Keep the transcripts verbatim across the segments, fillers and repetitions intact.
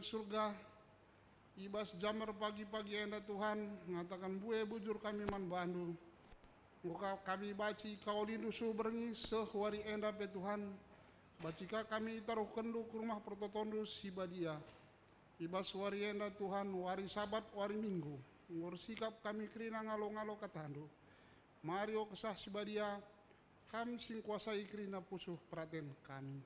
surga, i bas jamar pagi-pagi enda, Tuhan, ngataken mbue bujur kami man bandu. Enggo ka-, kami banci kaolindu seh berngi seh wari enda pe, Tuhan, banci ka kami itaruhkenndu ku rumah pertotondu si badia. I bas wari enda, Tuhan, wari Sabat, wari Minggu, enggo ersikap kami kerina ngalo-ngalo katandu. Mari, o Kesah Si Badia, Kam si ngkuasai kerina pusuh peraten kami.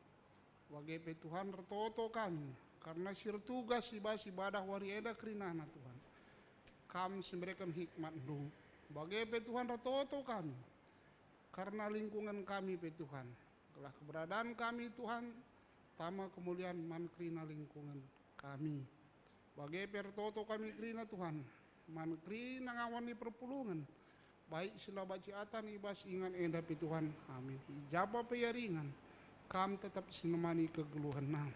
Bage pe, Tuhan, ertoto kami, kerna si ertugas i bas ibadah wari enda kerinana, Tuhan. Kam si mereken hikmatndu. Bage pe, Tuhan, ertoto kami, kerna lingkungen kami pe, Tuhan. Gelah keberadaan kami, Tuhan, tama kemulian man kerina lingkungen kami. Bage pe ertoto kami kerina, Tuhan, man kerina ngawan ni perpulungen, baik si la banci atan i bas ingan enda pe, Tuhan. Amin. I ja pe ia ringan, Kam tetap si nemani kegeluhenna.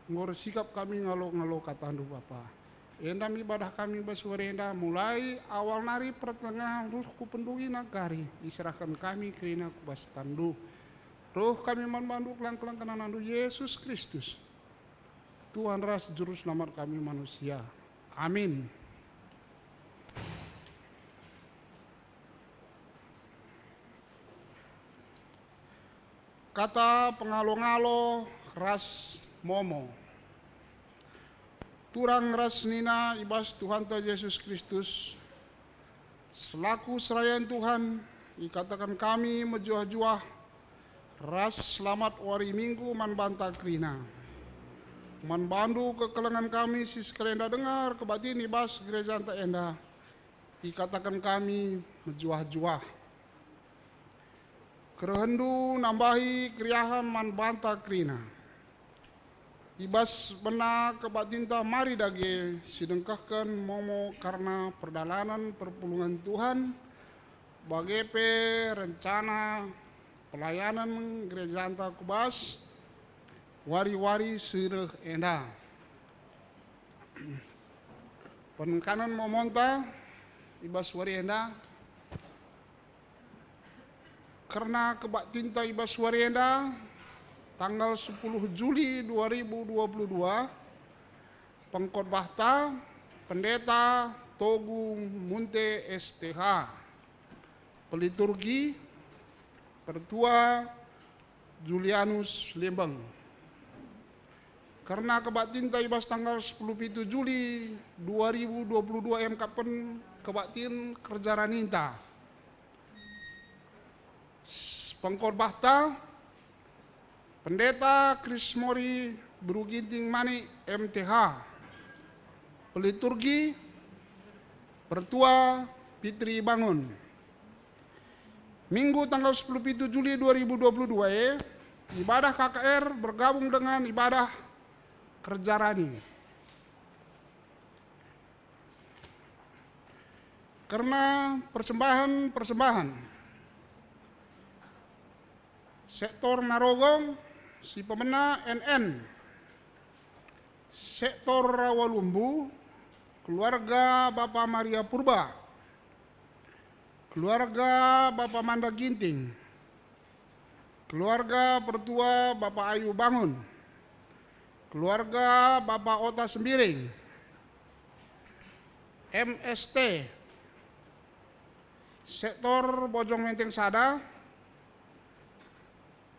Enggo ersikap kami ngalo-ngalo katandu, Bapa. Enda me ibadah kami bas wari enda, mulai awal nari pertengahen reh ku pendungina kari, iserahken kami kerina ku bas tandu. Reh kami man bandu keleng-kelengken anandu Yesus Kristus, Tuhan ras Juru Selamat kami manusia. Amin. Kata pengalo-ngalo ras momo. Turang ras senina i bas Tuhanta Jesus Kristus, selaku serayan Tuhan, ikataken kami mejuah-juah ras selamat wari Minggu man banta kerina. Man bandu kekelengen kami si sekalenda denga erkebaktin i bas gerejanta enda, ikataken kami mejuah-juah. Kerehenndu nambahi keriahen man banta kerina. I bas bena kebaktinta mari dage sidengkehken momo kerna perdalanen perpulungen Tuhan, bage pe rencana pelayanen gerejanta ku bas wari-wari si reh enda. Penekanen momonta i bas wari enda. Kerna kebaktinta i bas wari enda, tanggal sepuluh Juli dua ribu dua puluh dua, pengkhotbahta Pendeta Togu Munte S T H, peliturgi Pertua Julianus Limbeng. Kerna kebaktinta i bas tanggal sepuluh pitu Juli dua ribu dua puluh dua, emkap pen kebaktin kerja raninta. Pengkhotbahta, Pendeta Krismori Beru Ginting Manik, M T H. Peliturgi, Pertua Fitri Bangun. Minggu tanggal sepuluh pitu Juli dua ribu dua puluh dua e, ibadah K K R bergabung dengan ibadah kerja rani. Kerna persembahan-persembahan, sektor Narogong, si pemena N N, sektor Rawalumbu, keluarga Bapa Maria Purba, keluarga Bapa Manda Ginting, keluarga Pertua Bapa Ayu Bangun, keluarga Bapa Ota Sembiring, M S T, sektor Bojong Menteng Sada,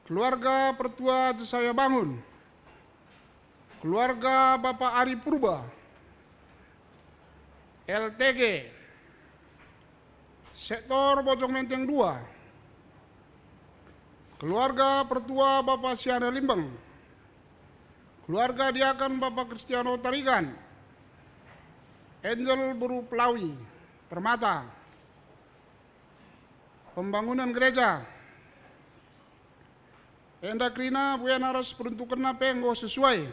keluarga Pertua Jesaya Bangun, keluarga Bapa Ari Purba, L T G, sektor Bojong Menteng Dua, keluarga Pertua Bapa Siana Limbeng, keluarga diaken Bapa Kristiano Tarigan, Angel Beru Pelawi Permata, pembangunan gereja. Enda kerina buena ras peruntukenna pe enggo sesuai.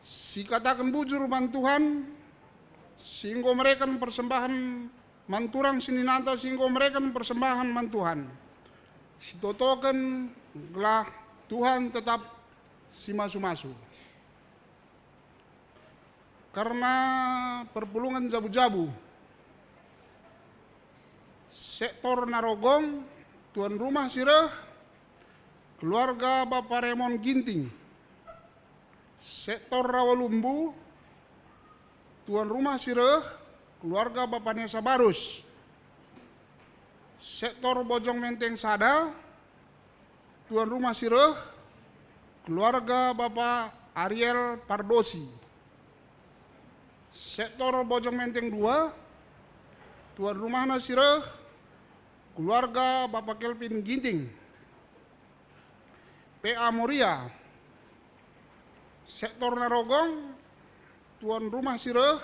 Sikataken bujur man Tuhan, si enggo mereken persembahen man turang seninanta si enggo mereken persembahen man Tuhan. Sitotoken gelah Tuhan tetap simasu-masu. Kerna perpulungen jabu-jabu, sektor Narogong, tuan rumah si reh, keluarga Bapa Remon Ginting, Sektor Rawalumbu, tuan rumah si reh, keluarga Bapa Nesa Barus. Sektor Bojong Menteng sada, tuan rumah si reh, keluarga Bapa Ariel Pardosi. Sektor Bojong Menteng dua, tuan rumahna si reh, keluarga Bapa Kelvin Ginting. P A Moria, sektor Narogong, tuan rumah si reh,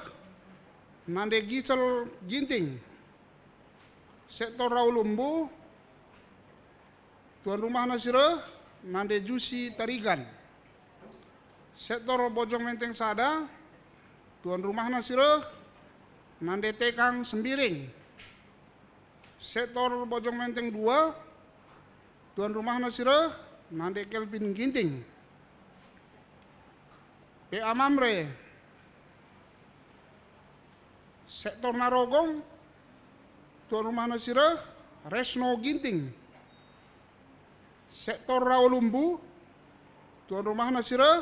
nande Gisel Ginting. Sektor Rawalumbu, tuan rumahna si reh, nande Jusi Tarigan. Sektor Bojong Menteng sada, tuan rumahna si reh, nande Tekang Sembiring. Sektor Bojong Menteng dua, tuan rumahna si reh, nande Kelvin Ginting. P A Mamre, sektor Narogong, tuan rumahna si reh, Resno Ginting. Sektor Rawalumbu, tuan rumahna si reh,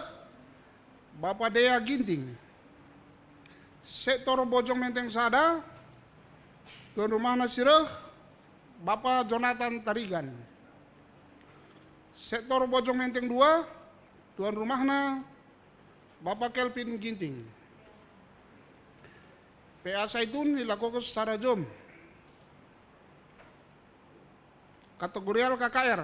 Bapa Dea Ginting. Sektor Bojong Menteng sada, tuan rumahna si reh, Bapa Jonathan Tarigan. Sektor Bojong Menteng dua, tuan rumahna Bapa Kelvin Ginting. P A Saitun ilakoken secara jom. Kategorial K K R.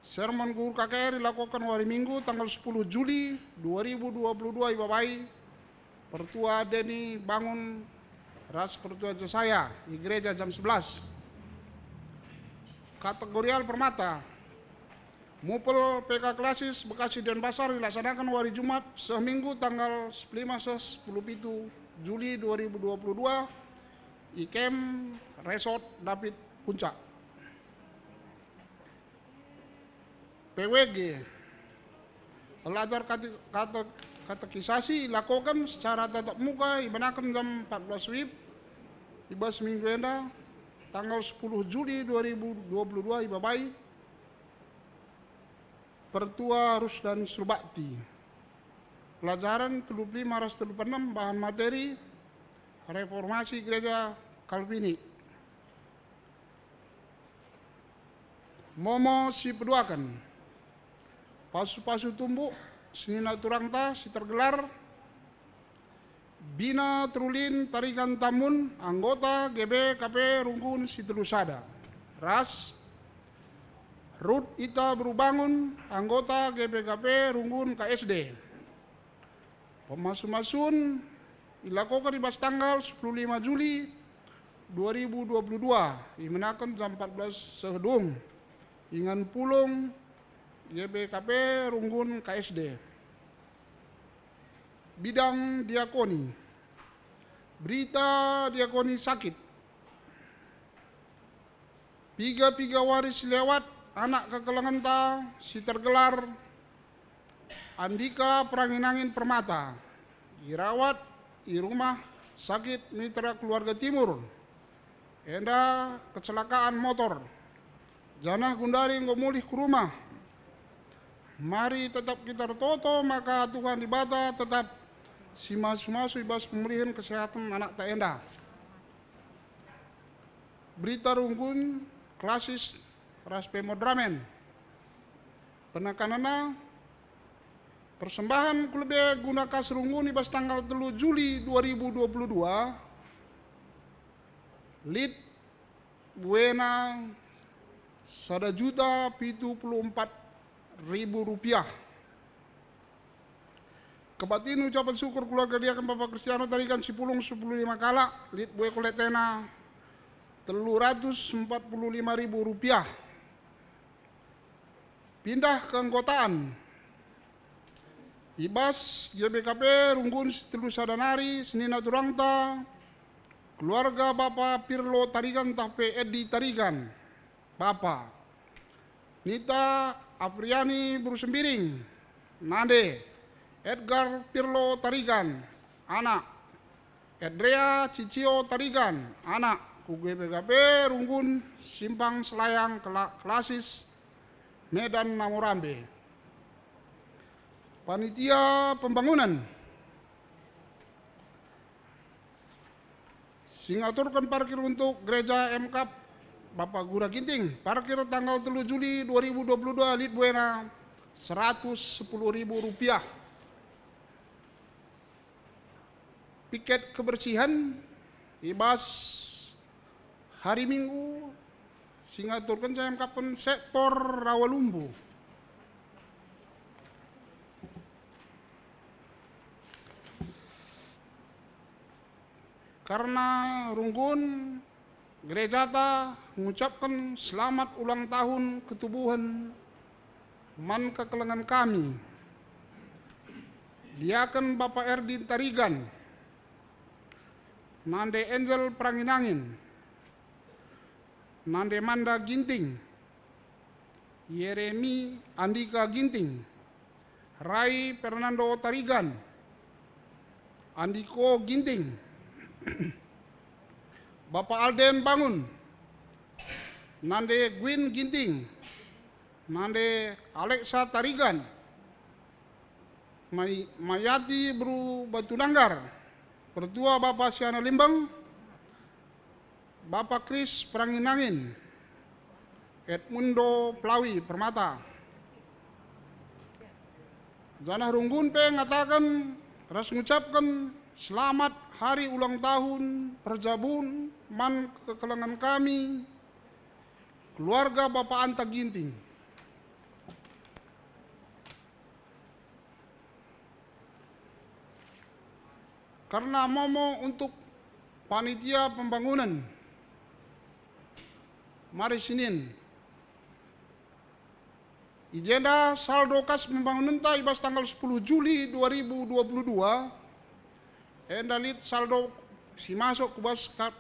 Sermon guru K K R ilakoken wari Minggu tanggal sepuluh Juli dua ribu dua puluh dua ibabai Pertua Deni Bangun ras Pertua Jesaya i gereja jam sebelas. Kategorial Permata. Mupel P K Klasis Bekasi Denpasar ilaksanaken wari Jumat seh Minggu tanggal sepuluh lima seh sepuluh pitu Juli dua ribu dua puluh dua i kem Resort David Puncak. P W G, belajar kate-, kate-, katekisasi ilakoken secara tatap muka ibenaken jam empat belas wib i bas minggu enda, tanggal sepuluh Juli dua ribu dua puluh dua ibabai Pertua Rusdan Surbakti. Pelajaran telu puluh lima ras telu puluh enam, bahan materi Reformasi Gereja Kalvini. Momo si peduaken. Pasu-pasu tumbuk senina turangta si tergelar Bina Terulin Tarigan Tamun, anggota G B K P Runggun si telu sada, ras Rut Ita Beru Bangun, anggota G B K P Runggun K S D. Pemasu-masun ilakoken i bas tanggal sepuluh lima Juli dua ribu dua puluh dua, ibenaken jam empat belas seh dung, ingan pulung G B K P Runggun K S D. Bidang diakoni. Berita diakoni sakit. Piga-piga wari si lewat, anak kekelengenta si tergelar Andika Perangin-angin Permata irawat i Rumah Sakit Mitra Keluarga Timur, enda kecelakaan motor, janah gundari enggo mulih ku rumah. Mari tetap kita ertoto maka Tuhan Dibata tetap si masu-masu i bas pemulihen kesehatan anakta enda. Berita Runggun, Klasis, ras pe Modramen. Penekanenna, persembahan ku lebe guna kas Runggun i bas tanggal telu Juli dua ribu dua puluh dua, lit buena sada juta pitu puluh empat ribu rupiah. Kebaktin ucapan syukur keluarga diaken Bapa Kristiano Tarigan Sipulung sepuluh lima kalak, lit bue kolektena telu ratus empat puluh lima ribu rupiah. Pindah keanggotaan. I bas G B K P Runggun si telu sada nari senina turangta, keluarga Bapa Pirlo Tarigan tah pe Edi Tarigan, bapa. Nita Apriani Beru Sembiring, nande. Edgar Pirlo Tarigan, anak. Edrea Cicio Tarigan, anak, ku G B K P Runggun, Simpang Selayang, Kela-, Klasis, Medan, Namorambe. Panitia pembangunan si ngaturken parkir untuk Gereja M K A P Bapa Gura Ginting, parkir tanggal telu Juli dua ribu dua puluh dua, lit buena seratus sepuluh ribu rupiah. Piket kebersihan i bas hari Minggu si ngaturkenca M K A P-en sektor Rawalumbu. Kerna runggun, gerejata ngucapken selamat ulang tahun ketubuhen man kekelengen kami, Diaken Bapa Erdin Tarigan, Nande Angel Perangin-angin, Nande Manda Ginting, Yeremi Andika Ginting, Rai Fernando Tarigan, Andiko Ginting, Bapa Alden Bangun, Nande Gwin Ginting, Nande Alexa Tarigan, Mai-, Mayati Beru Batu Nanggar, Pertua Bapa Siana Limbang, Bapa Kris Perangin-angin, Edmundo Pelawi Permata. Janah runggun pe ngataken ras ngucapken selamat hari ulang tahun perjabun man kekelengen kami, keluarga Bapa Anta Ginting. Kerna momo untuk panitia pembangunan, mari sinin. I jenda saldo kas pembangunenta i bas tanggal sepuluh Juli dua ribu dua puluh dua, enda lit saldo si masuk ku bas ka-,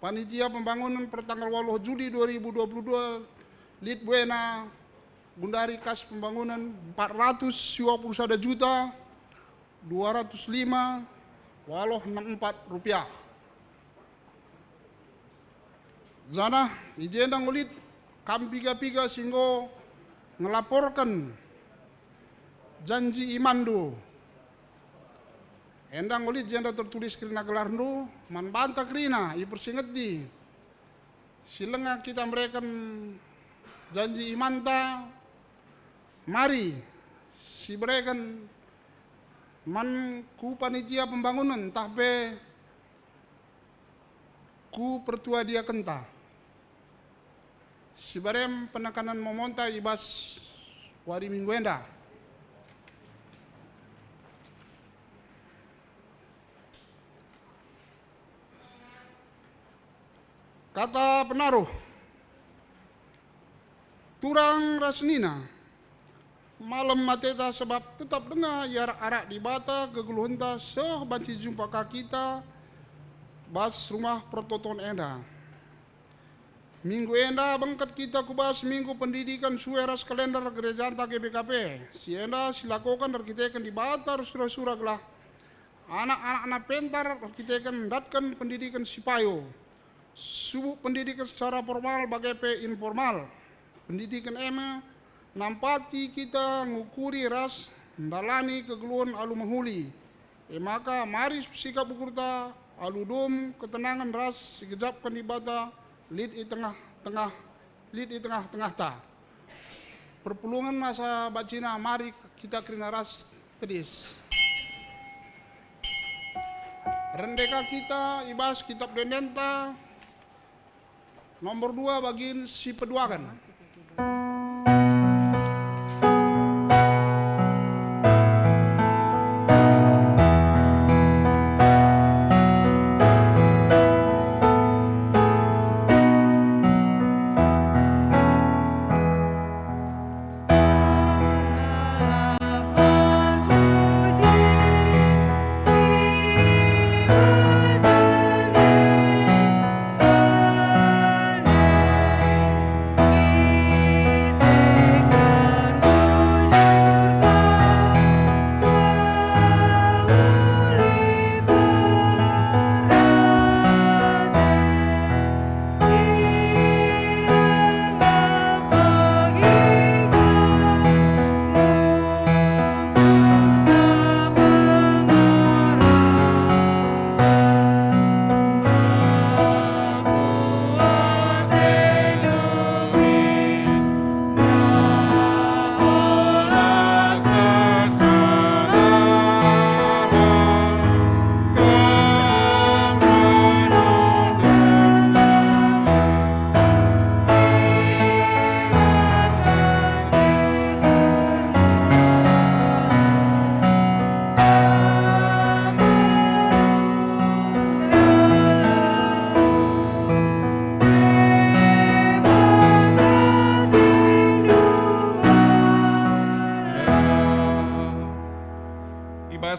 panitia pembangunan pertanggal waluh Juli dua ribu dua puluh dua, lit buena gundari kas pembangunan empat ratus dua puluh sada juta dua ratus lima waluh enam empat rupiah. Janah i jenda ngulit kam piga-piga si enggo ngelaporken janji imanndu. Enda ngulit jenda tertulis kerina gelarndu, man banta kerina ipersingeti si langa kita mereken janji imanta, mari sibereken man ku panitia pembangunan ntah pe ku pertua diakenta. Siberem penekanen momonta i bas wari Minggu enda. Kata penaruh. Turang ras nina, malem ateta sebab tetap denga iarak-arak Dibata kegeluhenta seh banci jumpa ka kita bas Rumah Pertoton enda. Minggu enda bengket kita ku bas Minggu Pendidikan sue ras kalender gerejanta G B K P. Si enda silakoken erkiteken Dibata ras sura-sura gelah anak-anakna pentar erkiteken ndatken pendidiken si payo. Subuk pendidiken secara formal bage pe informal. Pendidiken e me nampati kita ngukuri ras ndalani kegeluhen alu mehuli. E maka mari sikap ukurta alu dom ketenangen ras sigejapken Dibata lit i tengah-tengah, lit i tengah-tengahta. Perpulungen asa bacina mari kita kerina ras tedis. Rende ka kita i bas Kitab Ende-enda nomor dua bagin si peduaken.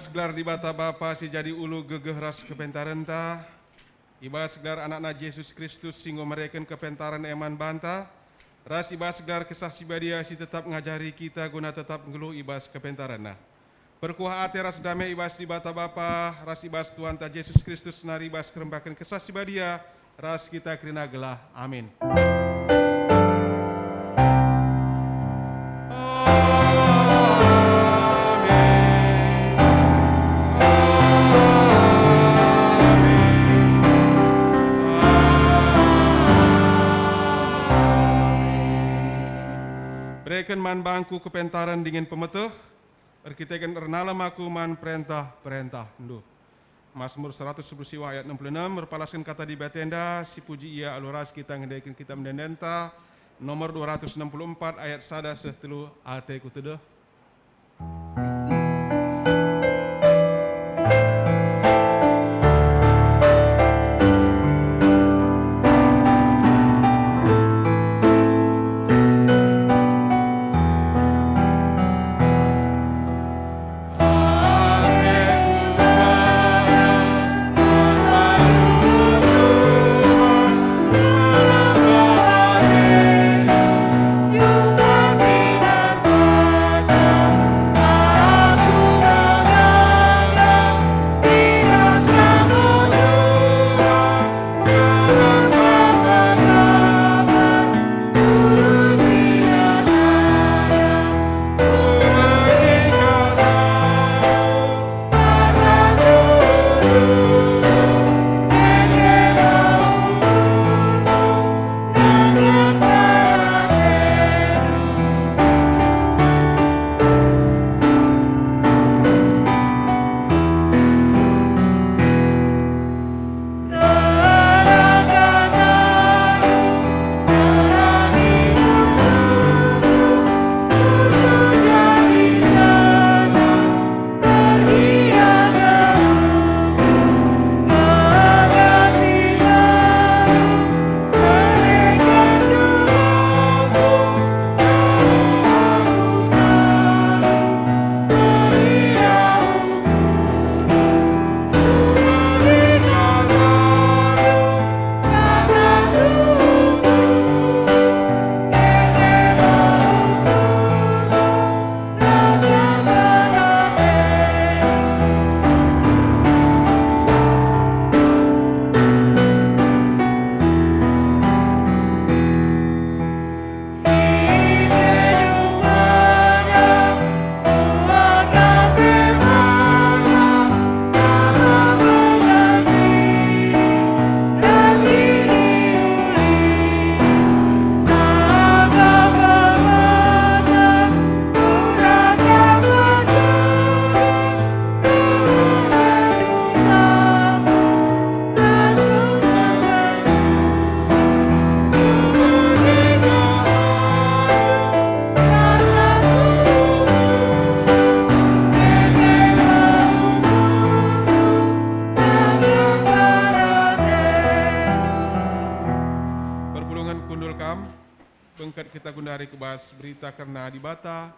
Gelar Dibata Bapa si jadi ulu gegeh ras kepentarenta, i bas gelar AnakNa Jesus Kristus si enggo mereken kepentaren e man banta, ras i bas gelar Kesah Si Badia si tetap ngajari kita guna tetap nggeluh i bas kepentarenNa. Perkuah ate ras dame i bas Dibata Bapa ras i bas Tuhanta Jesus Kristus, nari i bas kerembaken Kesah Si Badia, ras kita kerina gelah. Amin. Amin. Amin. Amin. Bereken man bangku kepentaren dingen pemeteh, erkiteken ernalem aku man perentah-perentahndu. Masmur seratus sepuluh siwah ayat enam puluh enam, erpalasken kata Dibata enda, sipuji Ia alu ras kita ngendeken kitab ende-endenta, nomor dua ratus enam puluh empat ayat sada seh telu, ateku tedeh. Perpulungen kundul kam, bengket kita genduari ku bas berita kerna Dibata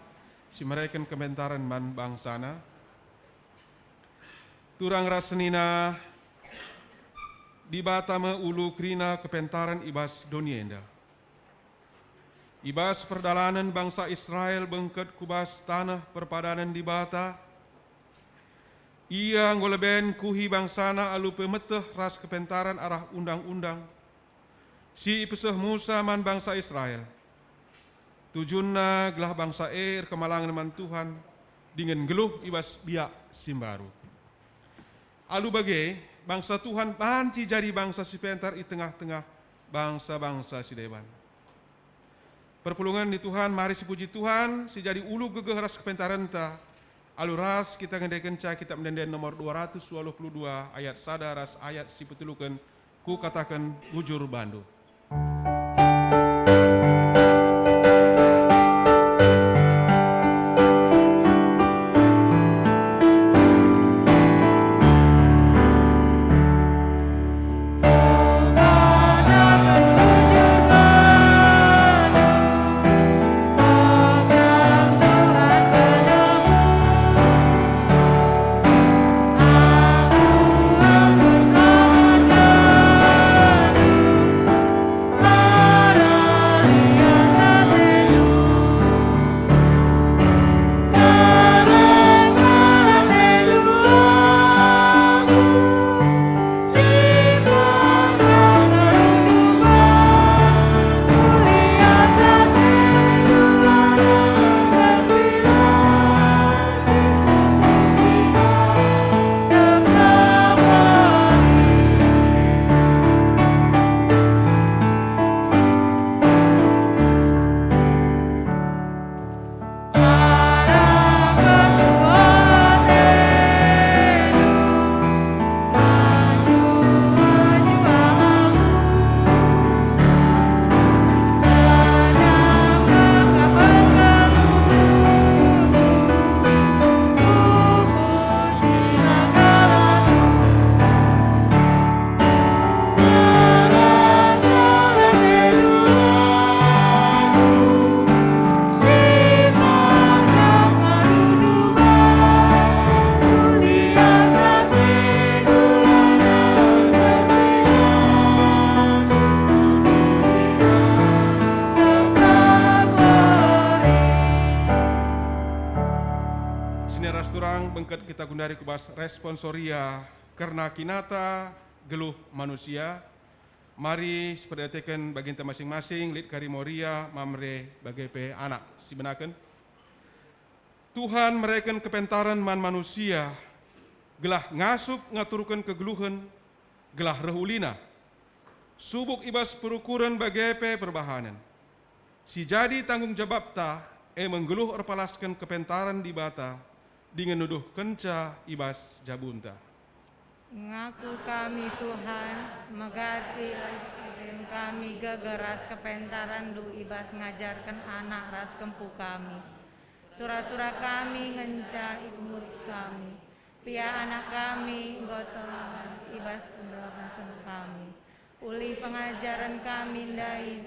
si mereken kepentaren man bangsaNa. Turang ras senina, Dibata me ulu kerina kepentaren i bas doni enda. I bas perdalanen bangsa Israel bengket ku bas taneh perpadanen Dibata, Ia enggo leben kuhi bangsana alu pemeteh ras kepentaren arah Undang-undang si ipeseh Musa man bangsa Israel. Tujunna gelah bangsa e erkemalangen man Tuhan dingen nggeluh i bas biak si mbaru. Alu bage, bangsa Tuhan banci jadi bangsa si pentar i tengah-tengah bangsa-bangsa si deban. Perpulungen ni Tuhan, mari sipuji Tuhan, si jadi ulu gegeh ras kepentarenta, alu ras kita ngendekenca kitab ende-enden nomor dua ratus waluh puluh dua ayat sada ras ayat si peteluken, Kukataken bujur bandu. Bengket kita gundari ku bas responsoria kerna kinata geluh manusia. Mari siperdiateken baginta masing-masing, lit kari Moria, Mamre, bage pe Anak. Sibenaken. Tuhan mereken kepentaren man manusia, gelah ngasup ngaturken kegeluhen, gelah reh ulina. Subuk i bas perukuren bage pe perbahanen. Si jadi tanggung jabapta, e me nggeluh erpalasken kepentaren Dibata, dingen nuduhkenca i bas jabunta. Ngaku kami, Tuhan, megati kami geger ras kepentarenNdu i bas ngajarken anak ras kempu kami. Sura-sura kami ngenca ikumuri kami, pia anak kami enggo teladan i bas pendohasen kami. Ulih pengajaren kami ndai,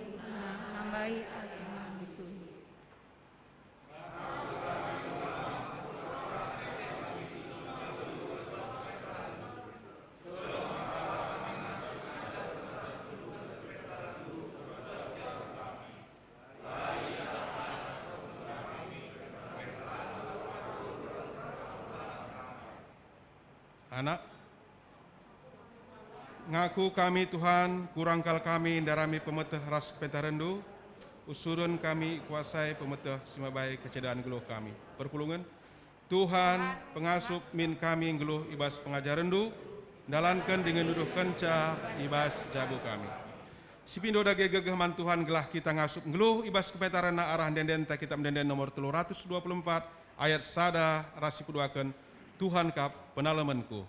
nambahi ate kami suhi. Anak, ngaku kami, Tuhan, kurang kal kami ndarami pemeteh ras kepentarenNdu, usuren kami kuasai pemeteh si mabai kecedaan geluh kami. Perpulungen, Tuhan, pengasup min kami nggeluh i bas pengajarenNdu, ndalanken dingen nuduhkenca i bas jabu kami. Sipindo dage gegeh man Tuhan gelah kita ngasup nggeluh i bas kepentarenNa arah ende-endenta Kitab Ende-enden nomor telu ratus dua puluh empat, ayat sada ras sipeduaken, Tuhan kap penalemenku.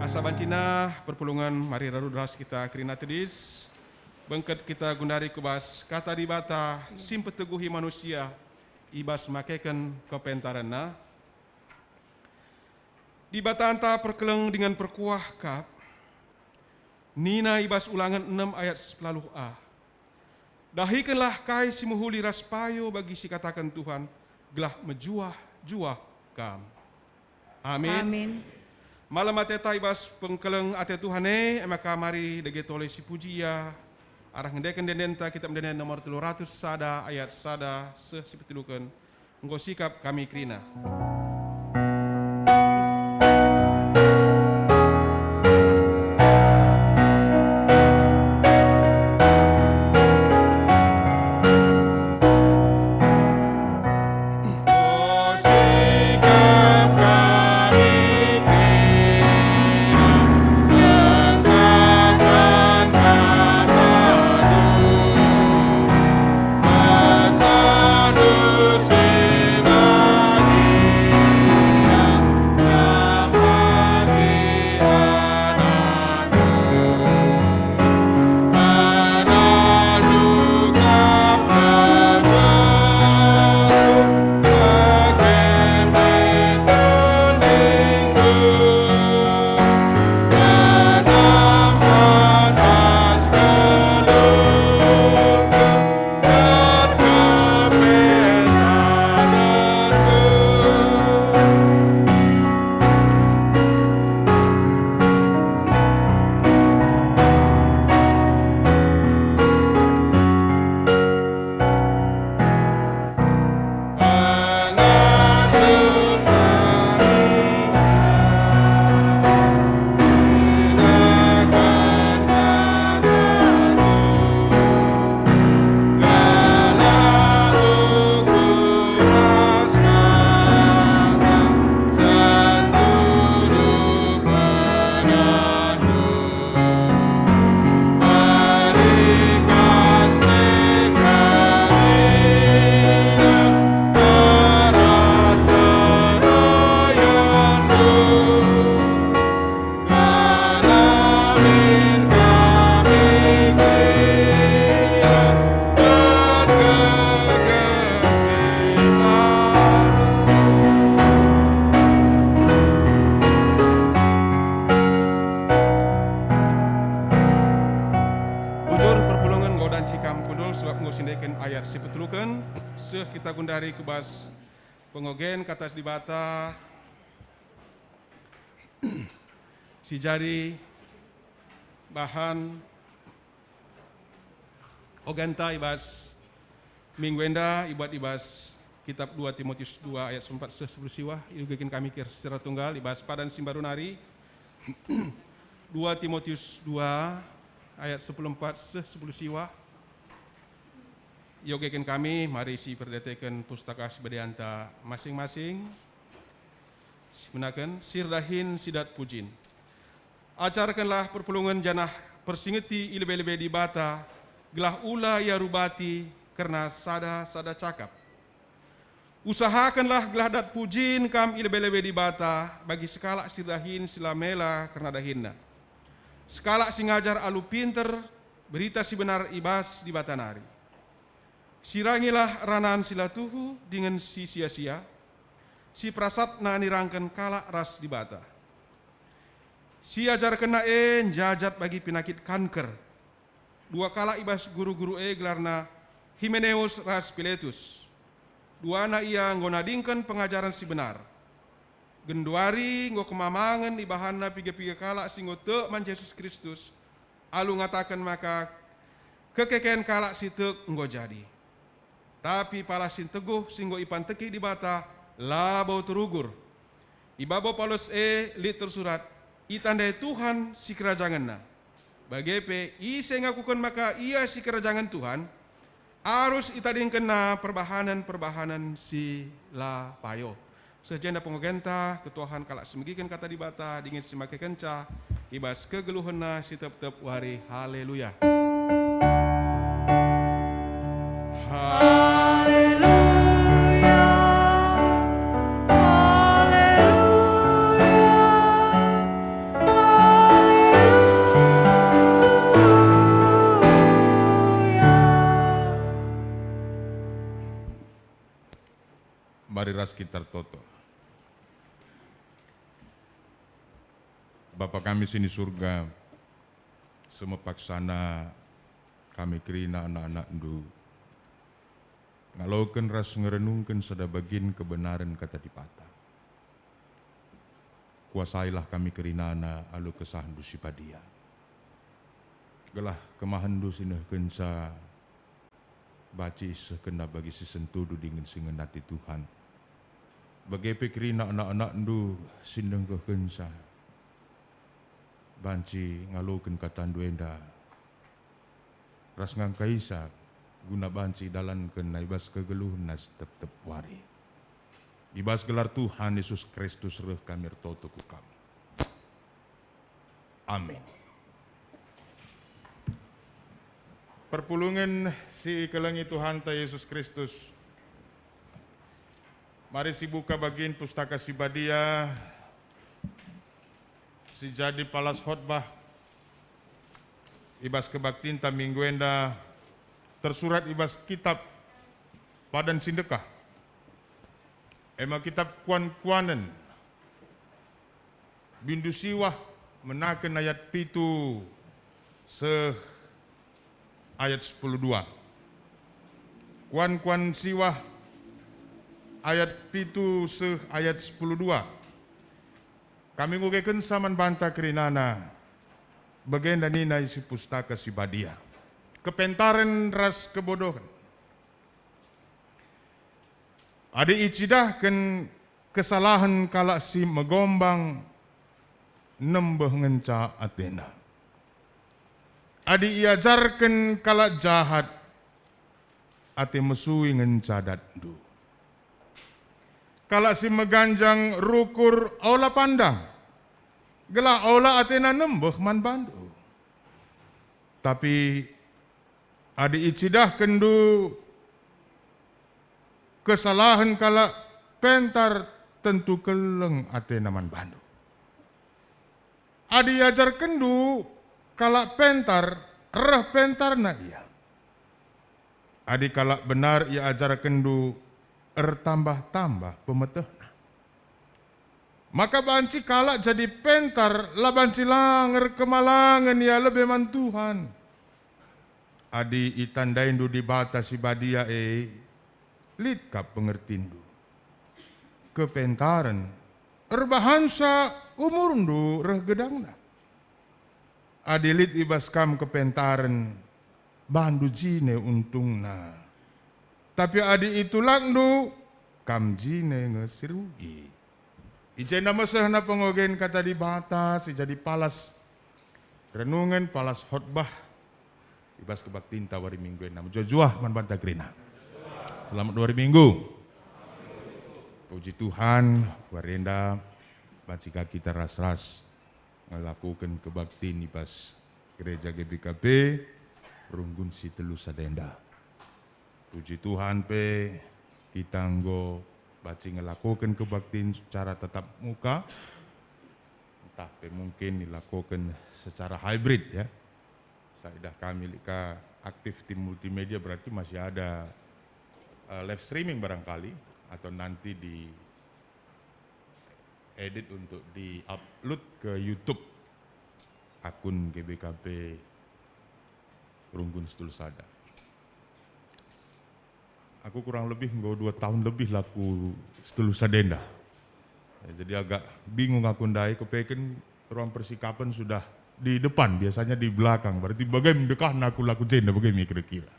Asa banci nah perpulungen, mari radu ras kita kerina tedis. Bengket kita gundari ku bas Kata Dibata si mpeteguhi manusia i bas makeken kepentarenNa. Dibatanta perkeleng dingen perkuah kap, nina i bas Ulangen enem ayat sepuluh a, "Dahikenlah kai si mehuli ras payo bagi si kataken Tuhan, gelah mejuah-juah kam." Amin. Amin. Malem ateta i bas pengkeleng ate Tuhan e, e maka mari dage tole sipuji Ia arah ngendeken ende-endenta Kitab Ende-enden nomor telu ratus sada ayat sada seh sipeteluken. Enggo sikap kami kerina. Seh kita gundari ku bas pengogen Kata Dibata si jadi bahan ogenta i bas minggu enda, ibuat i bas kitab dua Timotius dua ayat empat seh sepuluh siwah, iogeken kami kira secara tunggal i bas padan si mbaru nari. Dua Timotius dua ayat sepuluh empat seh sepuluh siwah. Iogeken kami, mari si perdeteken Pustaka Si Badianta masing-masing. Si menaken, si erdahin si dat pujin. Ajarkenlah perpulungen janah persingeti i lebe-lebe Dibata, gelah ula ia rubati kerna sada-sada cakap. Usahakenlah gelah dat pujin kam i lebe-lebe Dibata bagi sekalak si erdahin si la mela kerna dahinna. Sekalak si ngajar alu pinter Berita Si Benar i bas Dibata nari. Sirangilah ranan si la tuhu dingen si sia-sia, si perasatna nirangken kalak ras Dibata. Si ajarkenna e njajat bagi penakit kanker. Dua kalak i bas guru-guru e gelarna Himeneus ras Piletus. Duana ia enggo nadingken pengajaren si benar. Genduari enggo kemamangen ibahanna piga-piga kalak si enggo tek man Jesus Kristus, alu ngataken maka kekeken kalak si tek enggo jadi. Tapi pala si nteguh si enggo ipanteki Dibata labo terugur. I babo Paulus e lit tersurat, "Itandai Tuhan sikerajangenna." Bage pe, ise ngakuken maka ia sikerajangen Tuhan, arus itadingkenna perbahanen-perbahanen si la payo. Seh jenda pengogenta, ketuahen kalak si megiken Kata Dibata dingen si makekenca i bas kegeluhenna si tep-tep wari. Haleluya! Haleluya! Haleluya! Haleluya! Mari ras kita ertoto. Bapa kami si ni Surga, semepaksana kami kerina anak-anakNdu, ngaloken ras ngerenungken sada bagin kebenaren Kata Dibata. Kuasailah kami kerinana alu KesahNdu si badia, gelah kemahenNdu si nehkenca banci isehkenna bagi si sentudu dingen si ngenati Tuhan. Bage pe kerina anak-anakNdu si nehkenca banci ngaloken kataNdu enda ras ngangkaisa guna banci idalankenna i bas kegeluhenna si tep-tep wari. I bas gelar Tuhan Yesus Kristus reh kami ertoto ku Kam. Amin. Perpulungen si ikelengi Tuhanta Yesus Kristus, mari sibuka bagin Pustaka Si Badia si jadi palas khotbah i bas kebaktinta minggu enda, tersurat i bas kitap Padan Si Ndekah, e me kitap Kuan-kuanen, bindu siwah, menaken ayat pitu seh ayat sepuluh dua. Kuan-kuan siwah, ayat pitu seh ayat sepuluh dua. Kami ngogekenca man banta kerinana, bagenda nina isi Pustaka Si Badia, kepentaren ras kebodohen. Adi icidahken kesalahen kalak si megombang, nembeh ngenca atena. Adi iajarken kalak jahat, ate mesui ngenca datndu. Kalak si meganjang rukur ola pandang, gelah ola atena nembeh man bandu. Tapi adi icidahkenndu kesalahen kalak pentar, tentu keleng atena man bandu. Adi iajarkenndu kalak pentar, reh pentarna ia. Adi kalak benar iajarkenndu, ertambah-tambah pemetehna. Maka banci kalak jadi pentar la banci lang erkemalangen ia lebe man Tuhan. Adi itandaindu Dibata Si Badia e, Lit kap pengertindu. Kepentaren, erbahansa umurndu reh gedangna. Adi lit i bas kam kepentaren, bandu jine untungna. Tapi adi itulakndu, kam jine nge si rugi. I jenda mesehna pengogen Kata Dibata si jadi palas renungen, palas khotbah i bas kebaktinta wari Minggu enda. Mejuah-juah man banta kerina. Selamat wari Minggu. Puji Tuhan, wari enda banci ka kita ras-ras ngelakoken kebaktin i bas Gereja G B K P Runggun si Telu Sada enda. Puji Tuhan pe, kita enggo banci ngelakoken kebaktin secara tatap muka, ntah pe mungkin dilakoken secara hybrid, ya. Saidah kami lit ka aktif tim multimedia, berarti masih ada, eh, live streaming barangkali, atau nanti di edit untuk di-upload ke YouTube akun G B K P Runggun si Telu Sada. Aku kurang lebih enggo dua tahun lebih la ku si Telu Sada enda. Ya, jadi agak bingung aku ndai, kepeken ruang persikapan sudah di depan, biasanya di belakang. Berarti bage me dekahna aku la ku jenda, bage me kira-kira.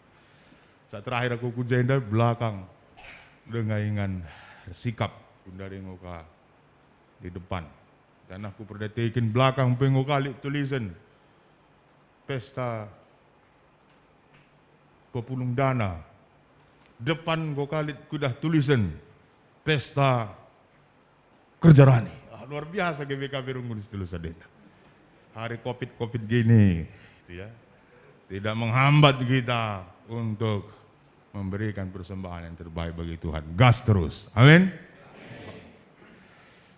Saat terakhir aku ku jenda, belakang, denga ingan sikap, gundari enggo ka di depan. Janah kuperdiateken belakang pe enggo ka lit tulisen pesta pepulung dana. Depan enggo ka lit kuidah tulisen pesta kerja rani. Ah, luar biasa G B K P Runggun si Telu Sada enda. Hari covid covid gini, gitu ya, tidak menghambat kita untuk memberikan persembahan yang terbaik bagi Tuhan. Gas terus. Amin.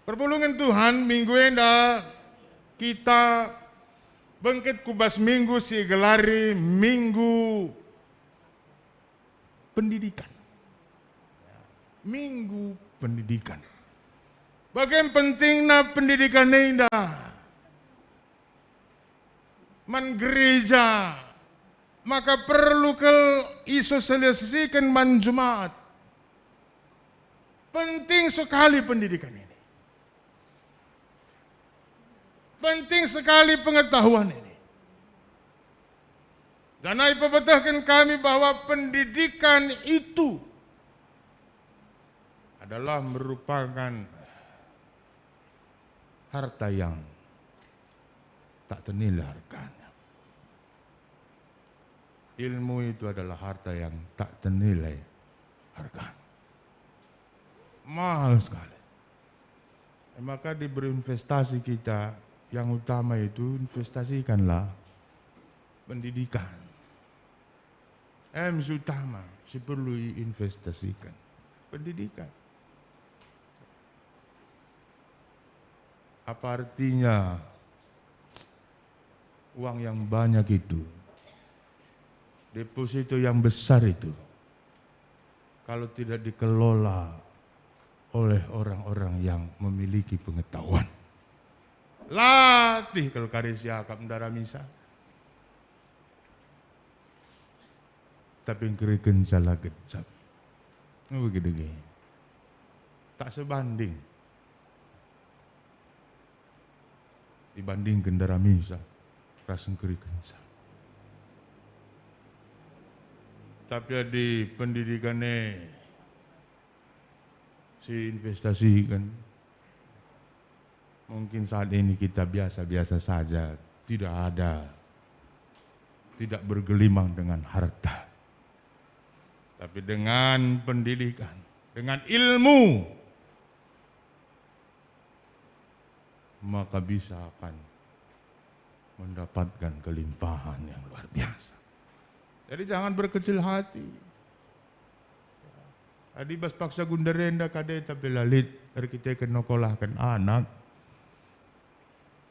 Perpulungen Tuhan, minggu enda kita bengket ku bas minggu si igelari Minggu Pendidikan. Minggu Pendidikan. Bage pentingna pendidikan enda man gereja, maka perlu kal isosialisasiken man jemaat. Penting sekali pendidikan ini. Penting sekali pengetahuan ini. Janah ipebetehken kami bahwa pendidikan itu adalah merupakan harta yang tak ternilai harganya. Ilmu itu adalah harta yang tak ternilai harganya. Mahal sekali. Maka di berinvestasi kita, yang utama itu investasikanlah pendidikan. Em si utama si perlu diinvestasikan, pendidikan. Apa artinya uang yang banyak itu, deposito yang besar itu, kalau tidak dikelola oleh orang-orang yang memiliki pengetahuan? Latih kal kari siakap ndaramisa. Tapi engkerikenca la gejap. Nge begedege. Tak sebanding dibandingken ndaramisa ras engkerikenca. Tapi adi pendidikan e si investasikan, mungkin saat ini kita biasa-biasa saja, tidak ada, tidak bergelimang dengan harta. Tapi dengan pendidikan, dengan ilmu, maka bisa akan mendapatkan kelimpahan yang luar biasa. Jadi jangan berkecil hati. Adi bas paksa gundari enda kade tapi la lit erkiteken nokolahken anak.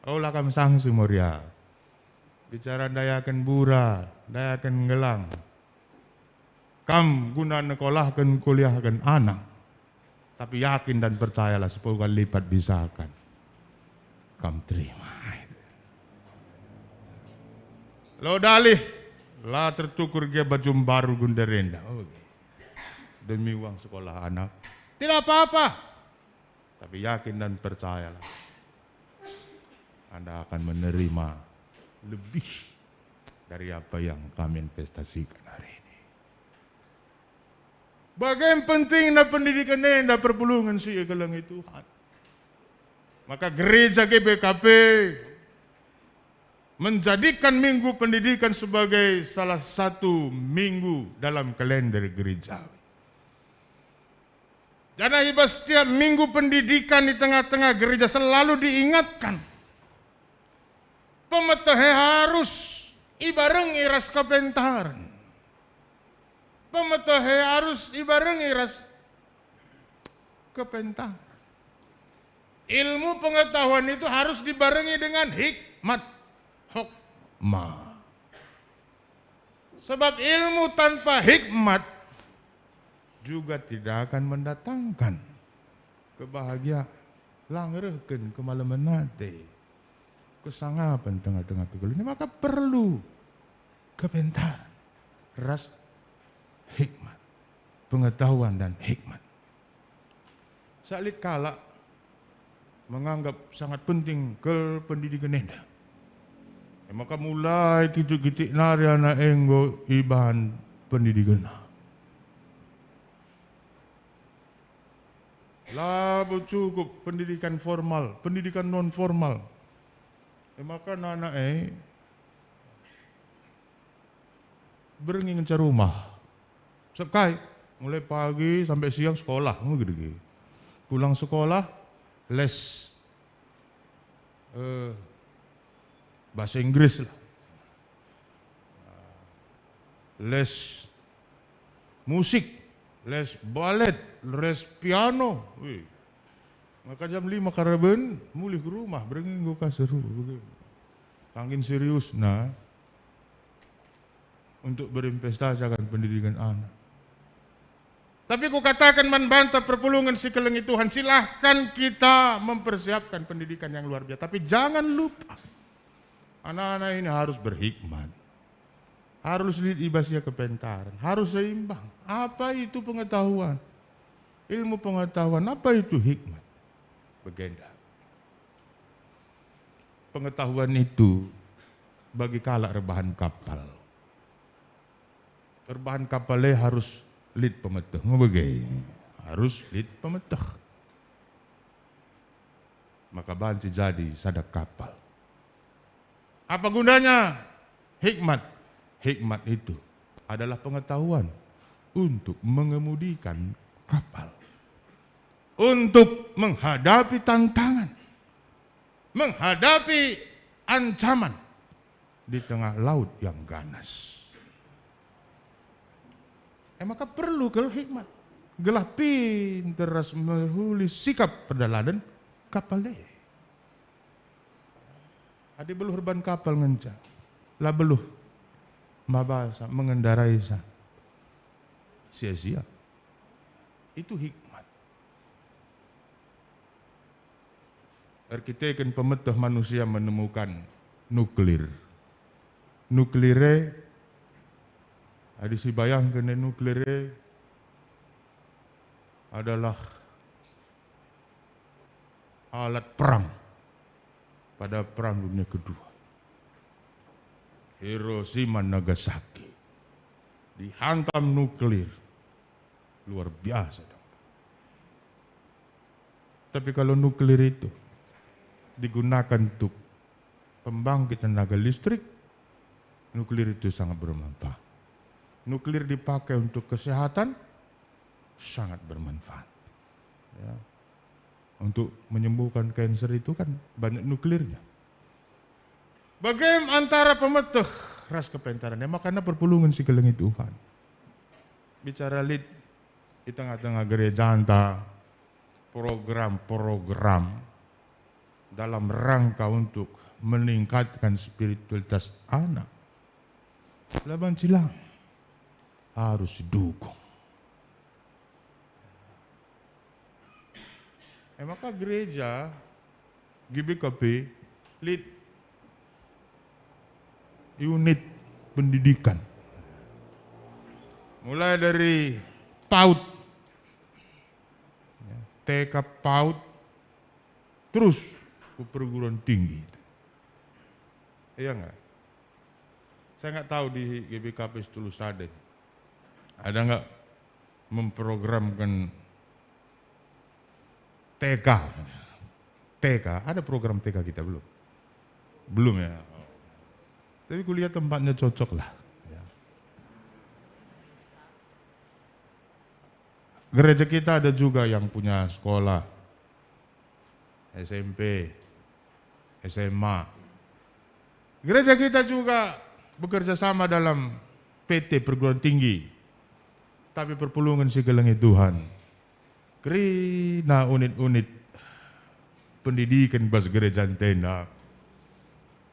Ola kam sangsi Moria. Bicara ndayaken bura, ndayaken nggelang. Kam guna nekolahken, kuliahken anak. Tapi yakin dan percayalah, sepuluh kali lipat bisa akan kam terima. Lo dalih, la tertukur gia baju mbaru gundari enda. Oh. demi uang sekolah anak, tidak apa-apa. Tapi yakin dan percayalah, Anda akan menerima lebih dari apa yang kami investasikan hari ini. Bage pentingna pendidiken enda perpulungen si ikelengi Tuhan. Maka gereja G B K P menjadikan Minggu Pendidikan sebagai salah satu minggu dalam kalender gerejawi. Janah i bas setiap Minggu Pendidikan di tengah-tengah gereja selalu diingatkan, pemeteh e harus ibarengi ras kepentaren. Pemeteh e harus ibarengi ras kepentaren. Ilmu pengetahuan itu harus dibarengi dengan hikmat, hokmah. Sebab ilmu tanpa hikmat juga tidak akan mendatangkan kebahagiaan, la ngerehken kemalemen ate, kesangapen tengah-tengah kegeluhen. Maka perlu kepentaren ras hikmat, pengetahuan dan hikmat. Sak lit kalak menganggap sangat penting kal pendidiken enda. E maka mulai kitik-kitik nari anak e enggo ibahan pendidikenna. Labo cukup pendidikan formal, pendidikan non formal. E maka anak e berngi ngenca rumah. Sep kai, mulai pagi sampai siang sekolah, nge gitu. Pulang sekolah, les, eh, bahasa Inggris lah. Les musik, les balet, les piano. Wih. Maka jam lima karaben, mulih ke rumah, berngi enggo ka seru. Kangkin serius, nah. Untuk berinvestasi akan pendidikan anak. Tapi kukatakan man banta perpulungen si kelengi Tuhan, silahkan kita mempersiapkan pendidikan yang luar biasa. Tapi jangan lupa, anak-anak ini harus berhikmat. Harus lit i bas ia kepentaren. Harus seimbang. Apa itu pengetahuan? Ilmu pengetahuan. Apa itu hikmat? Bagenda. Pengetahuan itu bagi kalak erbahan kapal. Erbahan kapal e harus lit pemeteh, ngebege. Harus lit pemeteh. Maka banci jadi sada kapal. Apa gunanya hikmat? Hikmat itu adalah pengetahuan untuk mengemudikan kapal, untuk menghadapi tantangan, menghadapi ancaman di tengah laut yang ganas. E maka perlu kal hikmat, gelah pinter ras mehuli sikap perdalanen kapal e. Adi beluh erban kapal ngenca, la beluh mabasa, mengendaraisa, sia-sia. Itu hikmat. Erkiteken pemeteh manusia menemukan nuklir. Nuklir e, adi sibayangken e, nuklir e adalah alat perang pada Perang Dunia Kedua. Hiroshima, Nagasaki dihantam nuklir. Luar biasa dong. Tapi kalau nuklir itu digunakan untuk pembangkit tenaga listrik, nuklir itu sangat bermanfaat. Nuklir dipakai untuk kesehatan, sangat bermanfaat. Ya. Untuk menyembuhkan cancer itu kan banyak nuklirnya. Bage antara pemeteh ras kepentaren, e maka perpulungen si kelengi Tuhan. Bicara lit di tengah-tengah gerejanta, program-program dalam rangka untuk meningkatkan spiritualitas anak, la banci lang, harus didukung. E maka gereja G B K P lit unit pendidikan. Mulai dari PAUD, T K PAUD, terus ku perguruan tinggi. Iya nggak? Saya nggak tahu di G B K P Setulu Sade ada nggak memprogramkan T K. T K, ada program T K kita belum? Belum ya? Tapi kulihat tempatnya cocok lah. Ya. Gereja kita ada juga yang punya sekolah S M P, S M A. Gereja kita juga bekerja sama dalam P T perguruan tinggi. Tapi perpulungen si kelengi Tuhan, kerina unit-unit pendidiken bas gereja ntena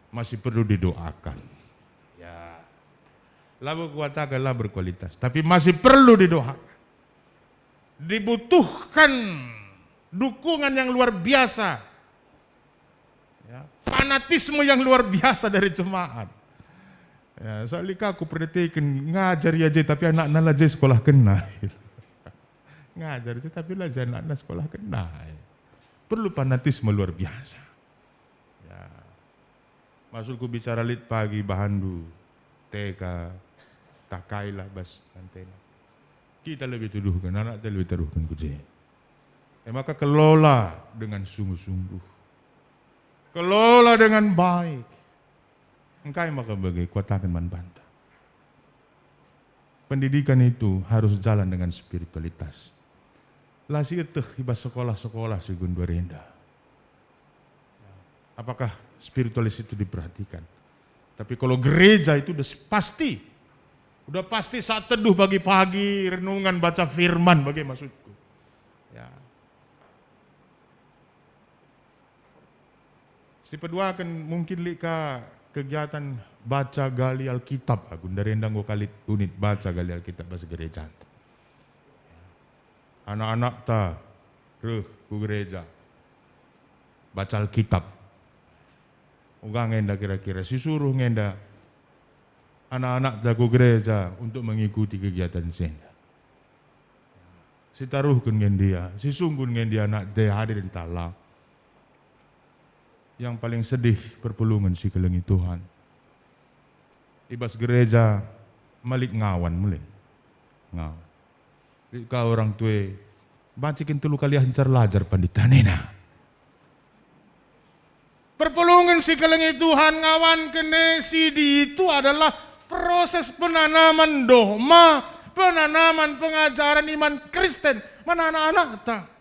masih perlu didoakan. Ya. Labo kuatakan la berkualitas, tapi masih perlu didoakan. Dibutuhkan dukungan yang luar biasa. Ya, fanatisme yang luar biasa dari jemaat. Ya, soalnya aku perhatikan ngajar ia je, tapi anakna la je sekolah kena. Ngajar je, tapi la je anakna sekolah kena. Perlu fanatisme luar biasa. Ya. Maksudku bicara lit pagi bahanndu, T K, takailah bas antena. Kita lebih tuduhken, anakta lebih tuduhken ku je. E maka kelola dengan sungguh-sungguh. Kelola dengan baik. Engkai maka bage kuataken man banta. Pendidikan itu harus jalan dengan spiritualitas. La sieteh i bas sekolah-sekolah si genduari enda. Apakah spiritualis itu diperhatikan? Tapi kalau gereja itu udah pasti, udah pasti saat teduh pagi-pagi, renungan, baca firman, bage maksudku. Ya. Sipeduaken mungkin lit ka kegiatan baca gali Alkitab, aku ndari enda enggo ka lit unit baca gali Alkitab bas gereja. Anak-anakta reh ku gereja, baca Alkitab. Uga nge enda kira-kira, sisuruh nge enda anak-anakta ku gereja untuk mengikuti kegiatan si enda. Sitaruhken nge ndia, sisungkun nge ndia anakta hadir ntah la. Yang paling sedih perpulungen si kelengi Tuhan. I bas gereja malit ngawan mulai. Ngawan. Lit ka orang tua, banci kin telu kali ajar lajar pandita nina. Perpulungen si kelengi Tuhan ngawanken e sidi itu adalah proses penanaman dogma, penanaman pengajaren iman Kristen man anak-anakta.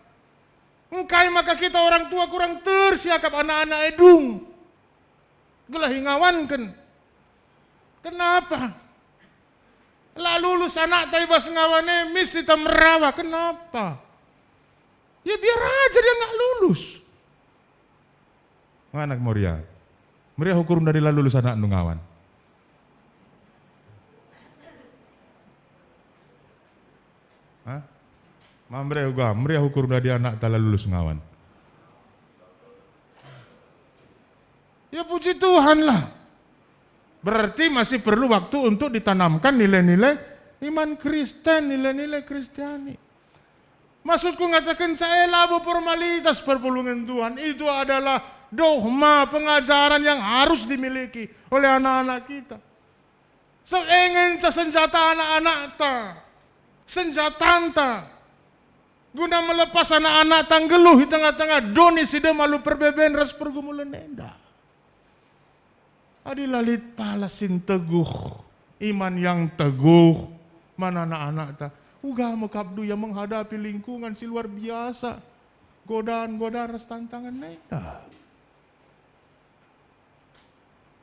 Engkai maka kita orang tua kurang ter siakap anak-anak e dung gelah ingawanken? Kenapa? La lulus anakta i bas ngawan e, mis ita merawa. Kenapa? Ya biar aja dia nggak lulus. Mana Moria? Meriah ukur ndari la lulus anakndu ngawan. Hah? Ma meriah uga, meriah ukur ndari anakta la lulus ngawan. Ya puji Tuhan lah. Berarti masih perlu waktu untuk ditanamkan nilai-nilai iman Kristen, nilai-nilai Kristiani. Maksudku ngatakenca e labo formalitas perpulungen Tuhan, itu adalah dogma pengajaren yang harus dimiliki oleh anak-anak kita. Sebab e ngenca senjata anak-anakta, senjatanta, guna melepas anak-anakta nggeluh i tengah-tengah doni si dem alu perbeben ras pergumulen enda. Adi la lit palas si nteguh, iman yang teguh man anak-anakta, uga me kap ia menghadapi lingkungan si luar biasa, godaan-godaan ras tantangen enda.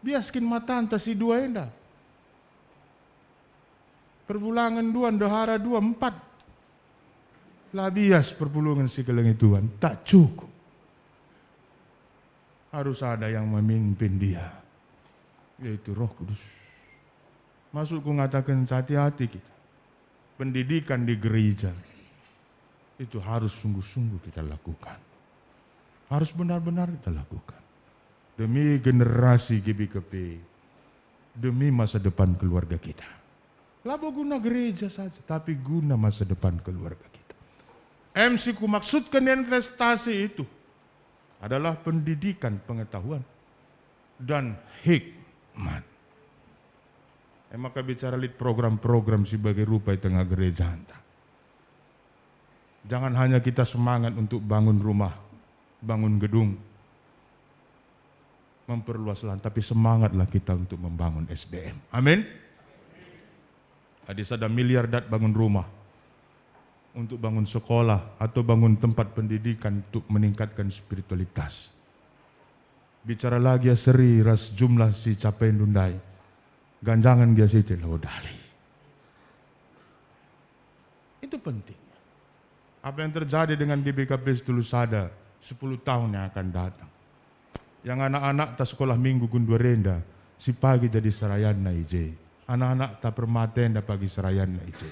Bias kin matanta si dua enda. Perbulangen dua, ndehara dua, empat. La bias perpulungen si kelengi Tuhan, tak cukup. Harus ada yang memimpin dia, yaitu Roh Kudus. Maksudku ngataken hati-hati kita. Pendidikan di gereja itu harus sungguh-sungguh kita lakukan. Harus benar-benar kita lakukan. Demi generasi G B K P, demi masa depan keluarga kita. Labo guna gereja saja, tapi guna masa depan keluarga kita. Em si kumaksudken investasi itu adalah pendidikan pengetahuan dan hikmat. E maka bicara lit program-program si bage rupa i tengah gerejanta. Jangan hanya kita semangat untuk bangun rumah, bangun gedung, memperluas lahan, tapi semangatlah kita untuk membangun S D M. Amin. Adi sada miliar dat bangun rumah, untuk bangun sekolah, atau bangun tempat pendidikan untuk meningkatkan spiritualitas. Bicara lagi ya seri ras jumlah si capaindu ndai, ganjangen gia sitik labo dali. Itu penting. Apa yang terjadi dengan G B K P Setulu Sada sepuluh tahun yang akan datang? Yang anak-anak ta sekolah minggu gendua renda, si pagi jadi serayanna i je. Anak-anak ta permata enda pagi serayanna i je.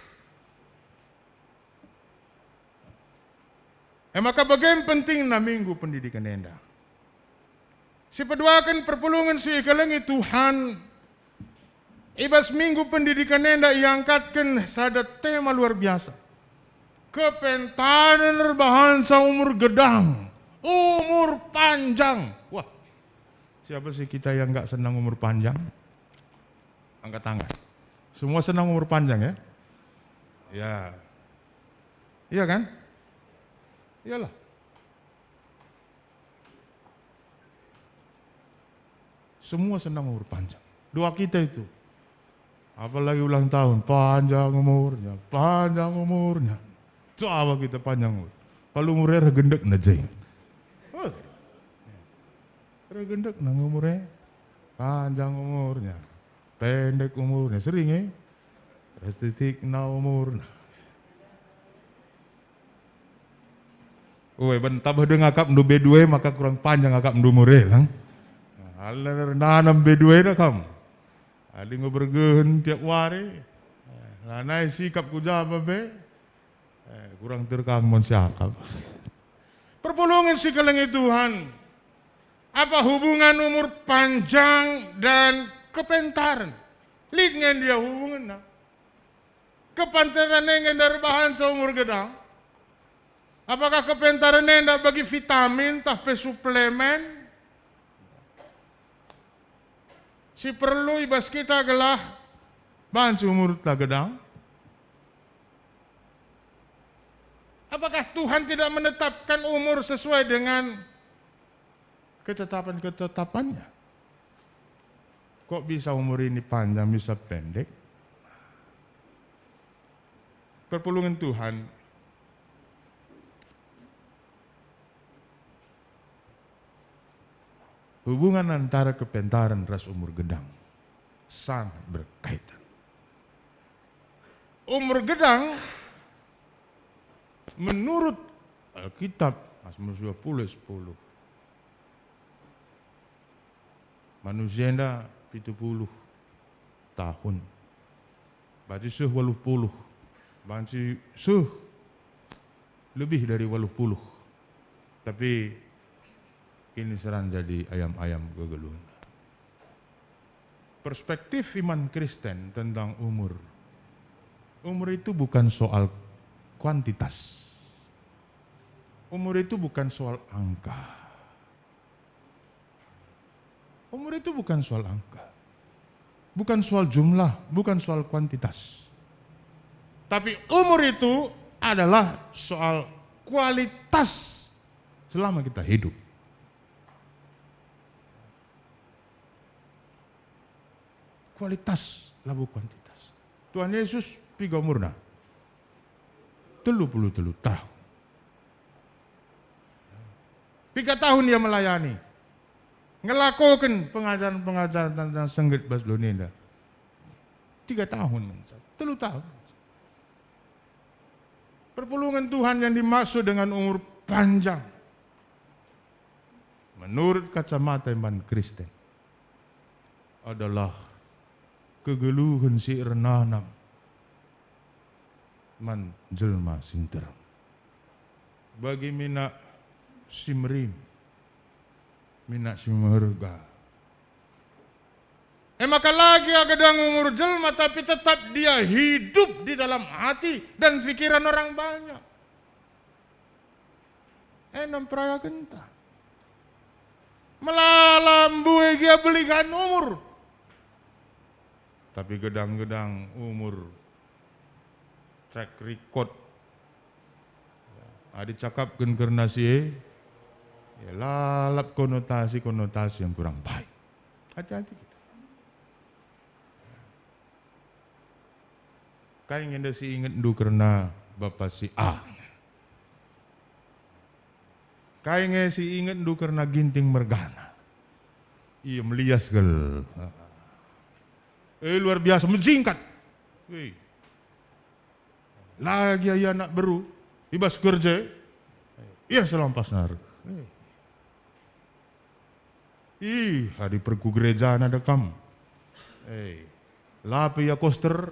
E maka bage pentingna minggu pendidikan enda. Sipeduaken perpulungen si ikelengi Tuhan, i bas minggu pendidikan enda iangkatken sada tema luar biasa. Kepentaren erbahanca umur gedang, umur panjang. Wah, siapa sih kita yang nggak senang umur panjang? Angkat tangan. Semua senang umur panjang, ya? Ya. Iya kan? Iyalah. Semua senang umur panjang. Doa kita itu. Apalagi ulang tahun, panjang umurnya, panjang umurnya. Coba kita panjang umur. Kalau umurnya reh gendek na je. Eh. Reh gendek na umurnya. Panjang umurnya. Pendek umurnya. Sering, eh? Reh titik na umurnya. Ue, ben tabeh denga akapndu bedue, maka kurang panjang akapndu umur e, lang. Alana nanam bedue da kam. Adi enggo bergehen tiap wari, eh, lanai sikap ku jaba pe, eh, kurang terkang mon siakap. Perpulungen si kelengi Tuhan, apa hubungan umur panjang dan kepentaren? Lit nge ndia hubungenna? Kepentaren e nge ndarbahanca umur gedang? Apakah kepentaren enda bagi vitamin tah pe suplemen si perlu i bas kita gelah banci umurta gedang? Apakah Tuhan tidak menetapkan umur sesuai dengan ketetapan-ketetapannya? Kok bisa umur ini panjang, bisa pendek? Perpulungen Tuhan, hubungan antara kepentaren ras umur gedang sangat berkaitan. Umur gedang menurut Alkitab, Mazmur dua puluh sepuluh, manusia enda pitu puluh tahun. Banci seh waluh puluh. Banci seh lebih dari waluh puluh. Tapi kiniseran jadi ayam-ayam gegeluhna. Perspektif iman Kristen tentang umur. Umur itu bukan soal kuantitas. Umur itu bukan soal angka. Umur itu bukan soal angka, bukan soal jumlah, bukan soal kuantitas. Tapi umur itu adalah soal kualitas selama kita hidup. Kualitas labo kuantitas. Tuhan Yesus piga umurna? Telu puluh telu tahun. Piga tahun ia melayani, ngelakoken pengajaren-pengajaren tentang sengget bas doni enda? Tiga tahun, telu tahun. Perpulungen Tuhan yang dimaksud dengan umur panjang, menurut kacamata iman Kristen, adalah kegeluhen si ernanam man jelma si nterem. Bagi minak si merim, minak si meherga. E maka la gia gedang umur jelma, tapi tetap dia hidup di dalam hati dan pikiran orang banyak. enda mperayakenta. Melala mbue gia belikan umur. Tapi gedang-gedang umur, track record. Adi cakapken kerna si e, ya, lalap konotasi-konotasi yang kurang baik. Hati-hati kita. Kai nge enda si ingetndu kerna bapa si A? Kai nge si ingetndu kerna Ginting mergana? Ia melias kal. Eh, luar biasa, mejingkat. Wih. La gia ia anak beru, i bas kerja, ia si lampas nari. Eh. Ih, adi perku gereja nada kam. Eh, la pe ia koster,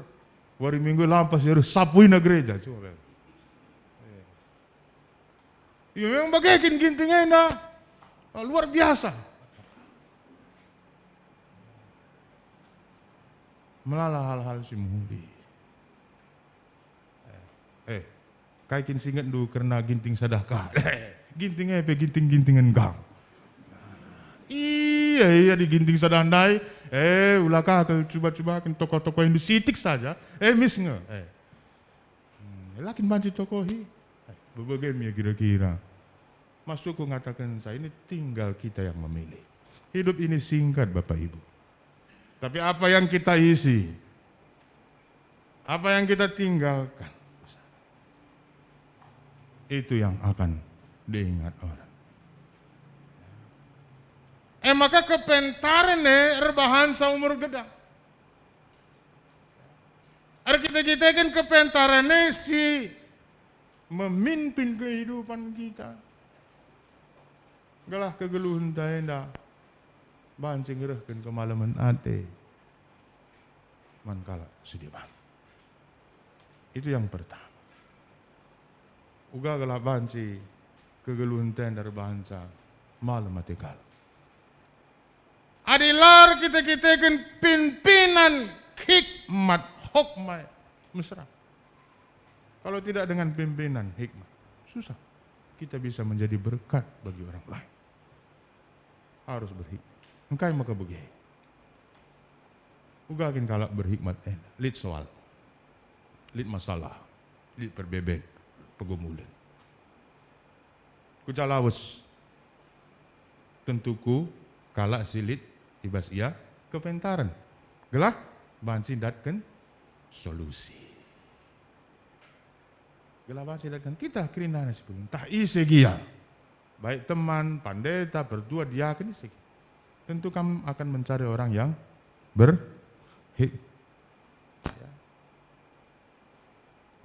wari Minggu lampas ia reh sapuina gereja. Coba. Eh. Iya, memang bage kin Ginting enda. Ah, luar biasa. Melala hal-hal si mehuli. Eh, eh, kai kin si ingetndu kerna Ginting Sadahka? Ginting e pe ginting-gintingen kam. Iya, iya, di Ginting Sadah ndai. Eh, ula ka kal cuba-cubaken tokoh-tokoh indu sitik saja. Eh, mis nge. Eh. Hmm, la kin banci tokohi? Eh, bebage me kira-kira. Maksudku ngatakenca, ini tinggal kita yang memilih. Hidup ini singkat, Bapak Ibu. Tapi apa yang kita isi, apa yang kita tinggalkan, itu yang akan diingat orang. E maka kepentaren e erbahanca umur gedang. Erkite-kiteken kepentaren e si memimpin kehidupan kita. Gelah kegeluhenta enda banci ngerehken kemalemen ate man kalak si deban. Itu yang pertama. Uga gelah banci kegeluhenta enda erbahanca malem ate kalak. Adi la erkite-kiteken pimpinan hikmat, hokmah, mesra. Kalau tidak dengan pimpinan hikmat, susah kita bisa menjadi berkat bagi orang lain. Harus berhikmat. Engkai maka bage? Uga kin kalak berhikmat enda lit soal, lit masalah, lit perbeben, pergumulen. Ku ja lawes, tentuku kalak si lit i bas ia kepentaren, gelah banci ndatken solusi. Gelah banci ndatken kita kerinana si pulung, ntah ise gia, baik teman, pandeta, pertua, diaken, ise gia. Tentu kam akan mencari orang yang berhik-, ya.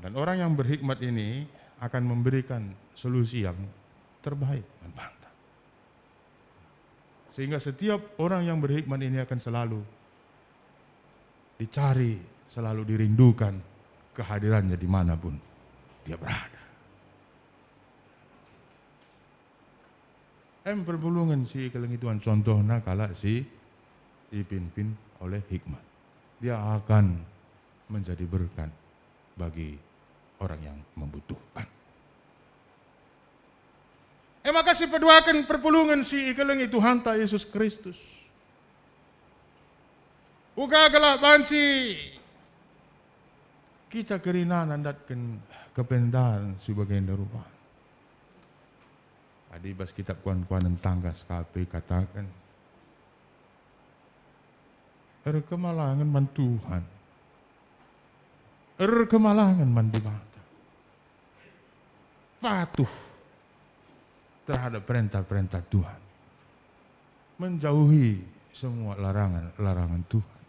Dan orang yang berhikmat ini akan memberikan solusi yang terbaik man banta. Sehingga setiap orang yang berhikmat ini akan selalu dicari, selalu dirindukan kehadirannya dimanapun dia berada. Em perpulungen si ikelengi Tuhan, contohna kalak si ipimpin oleh hikmat. Dia akan menjadi berkat bagi orang yang membutuhkan. E maka sipeduaken perpulungen si ikelengi Tuhanta Yesus Kristus. Uga gelah banci kita kerinana ndatken kepentaren si bagenda rupa. Adi bas kitab Kuan-kuanen Tangkas kape kataken, "Erkemalangen man Tuhan. Erkemalangen man Dibata. Patuh terhadap perentah-perentah Tuhan. Menjauhi semua larangan-larangan Tuhan.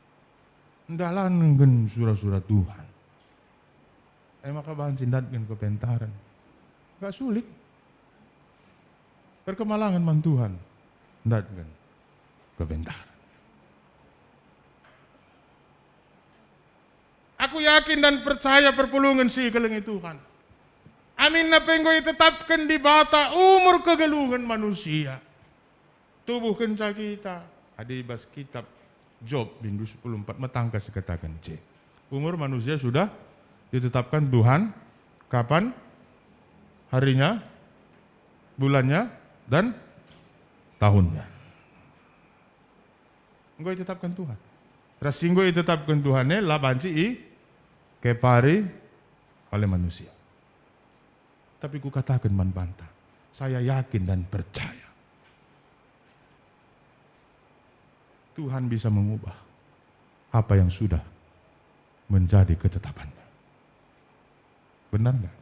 Ndalanken sura-sura Tuhan." E maka banci ndatken kepentaren. Gak sulit. Erkemalangen man Tuhan ndatken kepentaren. Aku yakin dan percaya perpulungen si ikelengi Tuhan. Aminna pe enggo itetapken Dibata umur kegeluhen manusia. Tubuhkenca kita, adi bas kitab Job, bindu sepuluh empat, metangka sikataken i je. Umur manusia sudah ditetapkan Tuhan, kapan harinya bulannya, dan tahunnya. Enggo itetapken Tuhan. Ras si enggo itetapken Tuhan e la banci ikepari oleh manusia. Tapi kukataken man banta, saya yakin dan percaya Tuhan bisa mengubah apa yang sudah menjadi ketetapannya. Benar nggak?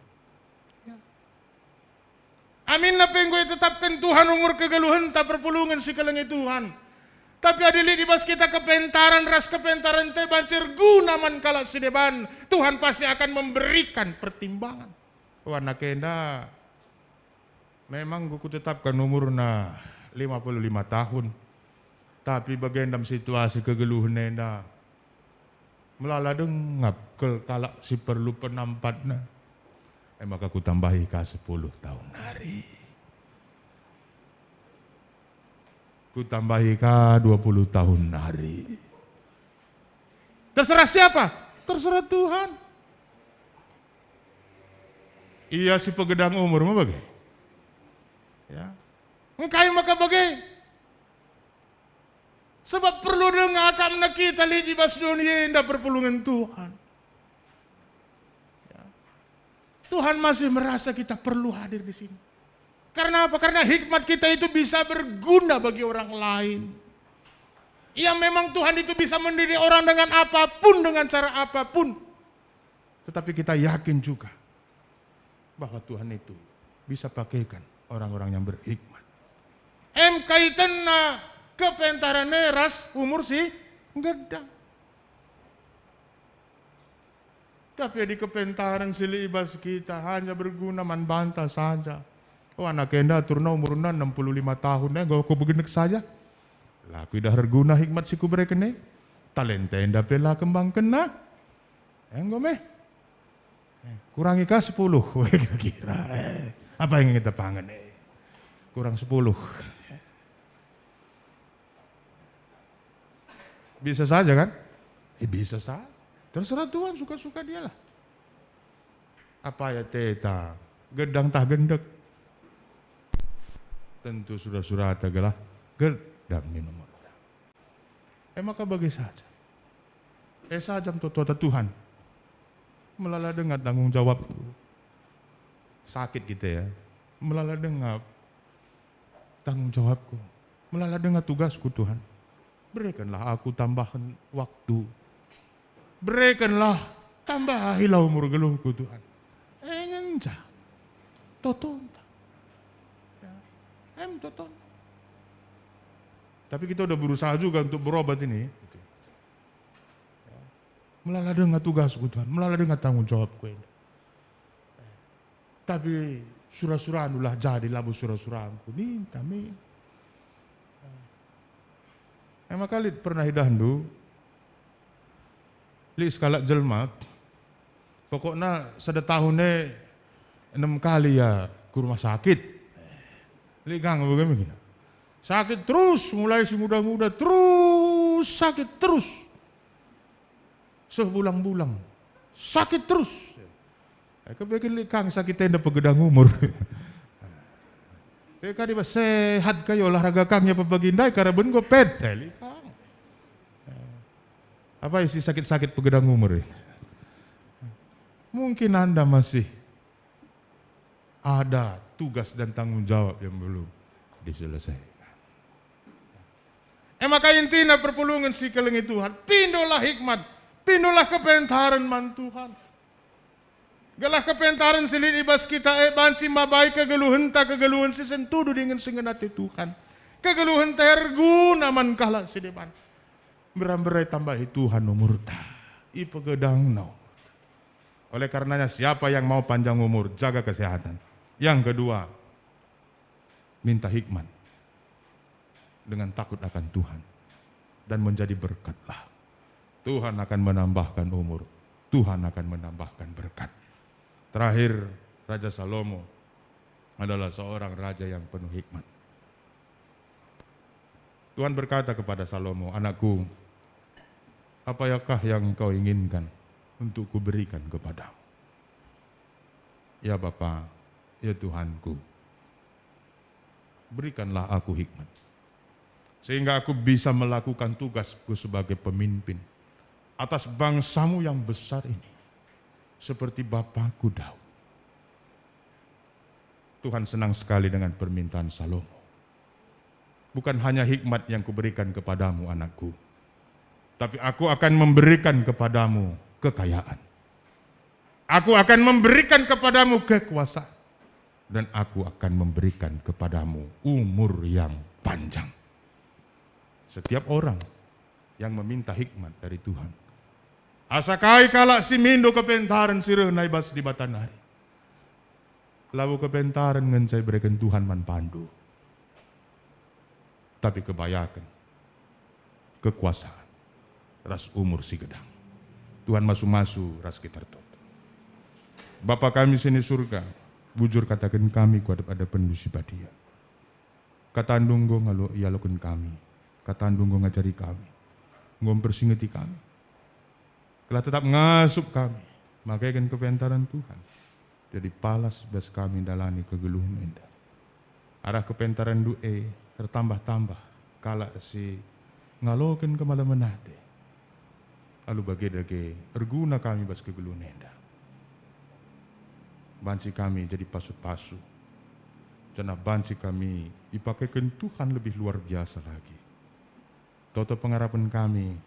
Ya. Aminna pe enggo itetapken Tuhan umur kegeluhenta perpulungen si kelengi Tuhan. Tapi adi lit i bas kita kepentaren ras kepentaren te banci erguna man kalak si deban, Tuhan pasti akan memberikan pertimbangan. Wah, anak enda memang enggo kutetapken umurna lima puluh lima tahun, tapi bage ndam situasi kegeluhen enda, melala dengap kal kalak si perlu penampatna. E maka kutambahi ka sepuluh tahun nari. Kutambahi ka dua puluh tahun nari. Terserah siapa? Terserah Tuhan. Ia si pegedang umur me bage. Ya. Engkai maka bage? Sebab perlu denga akamna kita lit i bas doni enda perpulungen Tuhan. Ya. Tuhan masih merasa kita perlu hadir di sini. Karena apa? Karena hikmat kita itu bisa berguna bagi orang lain. Ya, memang Tuhan itu bisa mendidik orang dengan apapun, dengan cara apapun. Tetapi kita yakin juga bahwa Tuhan itu bisa pakaikan orang-orang yang berhikmat. Em kaitenna kepentaren e ras umur si nggedang. Tapi adi kepentaren si lit i bas kita hanya berguna man banta saja. Oh, anak enda aturna umurna enam puluh lima tahun, eh, enggo kubegenek saja. La kuidah erguna hikmat si kubereken e. Talenta enda pe la kembangkenna. Enggo me. Eh, kurangi ka sepuluh. Kira-kira. Eh, apa yang kita pangan, eh? Kurang sepuluh. Bisa saja, kan? Eh, bisa saja. Terserah Tuhan, suka-suka dialah. Apa ya teta, gedang tah gendek. Tentu sura-surata gelah gedang min umurta. E maka bage saja. E saja me toto-tota Tuhan. Melala denga tanggung jawabku. Sakit kita ya. Melala denga tanggung jawabku. Melala denga tugasku, Tuhan. Berekenlah aku tambahen waktu. Berekenlah, tambahilah umur geluhku, Tuhan. E ngenca. Totonta. Ya. Em totonta. Tapi kita udah berusaha juga untuk berobat ini. Melala denga tugasku, Tuhan. Melala denga tanggung jawabku enda. Tapi sura-surandu lah jadi labo sura-surangku, ninta min. E maka lit pernah idahndu, lit sekalak jelma, pokokna sada tahun e enem kali ia ku rumah sakit. Lit kang bage me gina. Sakit terus, mulai si nguda-nguda terus sakit terus. Seh bulang-bulang. Sakit terus. Eh, kebeken lit kang sakit enda pegedang umur. Pe kadi ba sehat kai olahraga kang ya pagi ndai karaben enggo pet, eh, lit kang. Eh, apa isi sakit-sakit pegedang umur, eh? Mungkin Anda masih ada tugas dan tanggung jawab yang belum diselesaikan. E maka intina perpulungen si kelengi Tuhan, pindolah hikmat, pindolah kepentaren man Tuhan. Gelah kepentaren si lit i bas kita e banci mabai kegeluhenta, kegeluhen si sentudu dingen si ngena ate Tuhan. Kegeluhenta erguna man kalak si deban. Mbera-mberai tambahi Tuhan umurta. IpegedangNa umurta. Oleh karenanya, siapa yang mau panjang umur, jaga kesehatan. Yang kedua, minta hikmat dengan takut akan Tuhan dan menjadi berkatlah. Tuhan akan menambahkan umur, Tuhan akan menambahkan berkat. Terakhir, Raja Salomo adalah seorang raja yang penuh hikmat. Tuhan berkata kepada Salomo, "Anakku, apakah yang engkau inginkan untuk kuberikan kepadamu?" "Ya Bapa, ya Tuhanku, Berikanlah aku hikmat, sehingga aku bisa melakukan tugasku sebagai pemimpin atas bangsa-Mu yang besar ini, seperti bapakku Daud. Tuhan senang sekali dengan permintaan Salomo. "Bukan hanya hikmat yang kuberikan kepadamu, anakku, tapi aku akan memberikan kepadamu kekayaan. Aku akan memberikan kepadamu kekuasaan, dan aku akan memberikan kepadamu umur yang panjang." Setiap orang yang meminta hikmat dari Tuhan, asa kai kalak si mindo kepentaren si rehna i bas Dibata nari, labo kepentaren ngenca ibereken Tuhan man bandu, tapi kebayaken, kekuasaan, ras umur si gedang. Tuhan masu-masu ras kita ertoto. Bapa kami si ni Surga, bujur kataken kami ku adep-adepenNdu si badia. KataNdu enggo ngalo-, ialoken kami, KataNdu enggo ngajari kami, enggo mpersingeti kami. Gelah tetap ngasup kami, makeken kepentaren Tuhan jadi palas bas kami ndalani kegeluhen enda. Arah kepentarenNdu e ertambah-tambah kalak si ngaloken kemalemen ate, alu bage dage erguna kami bas kegeluhen enda. Banci kami jadi pasu-pasu, janah banci kami ipakeken Tuhan lebih luar biasa lagi. Toto pengarapen kami,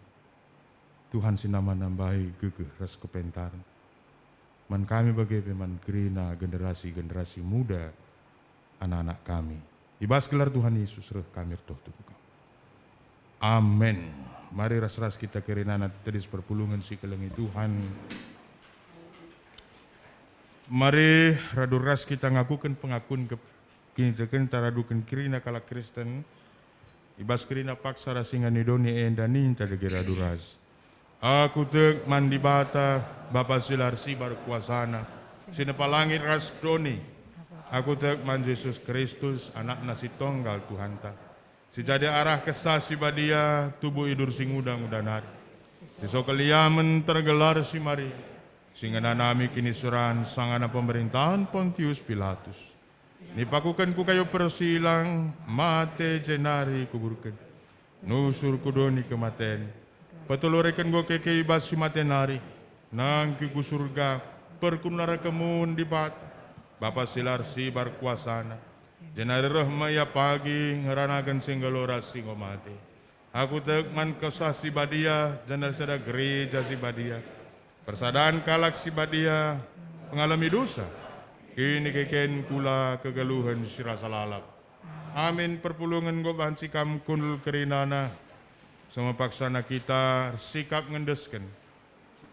Tuhan si nambah-nambahi gegeh ras kepentaren man kami bage pe man kerina generasi-generasi muda anak-anak kami. I bas gelar Tuhan Yesus reh kami ertoto ku Kam. Amen. Mari ras-ras kita kerinana tedis perpulungen si kelengi Tuhan. Mari radu ras kita ngakuken pengakun ke-, kinitekenta, raduken kerina kalak Kristen. I bas kerina paksa ras ingan ni doni enda ninta dage radu ras. Aku tek man Dibata, Bapa si la ersibar kuasaNa, si nepa langit ras doni. Aku tek man Jesus Kristus, AnakNa si tonggal Tuhanta, si jadi arah Kesah Si Badia tubuh idur si nguda-nguda nari, si so keliamen tergelar si Maria, si ngenanami kiniseran sangana pemerintahen Pontius Pilatus. Nipakuken ku kayu persilang, mate jenari kuburken. Nusur ku doni kematen. Petulureken enggo keke i bas si mate nari. Nangkih ku Surga, perkun arah kemun Dibata, Bapa si la ersibar kuasaNa. Jenari reh me Ia pagi ngeranaken si enggo ras si enggo mate. Aku tek man Kesah Si Badia, janah sada gereja si badia, persadan kalak si badia, pengalemi dosa, kinikeken kula kegeluhen si rasa lalap. Amin. Perpulungen enggo banci kam kundul kerinana. Sanga paksana kita ersikap ngendesken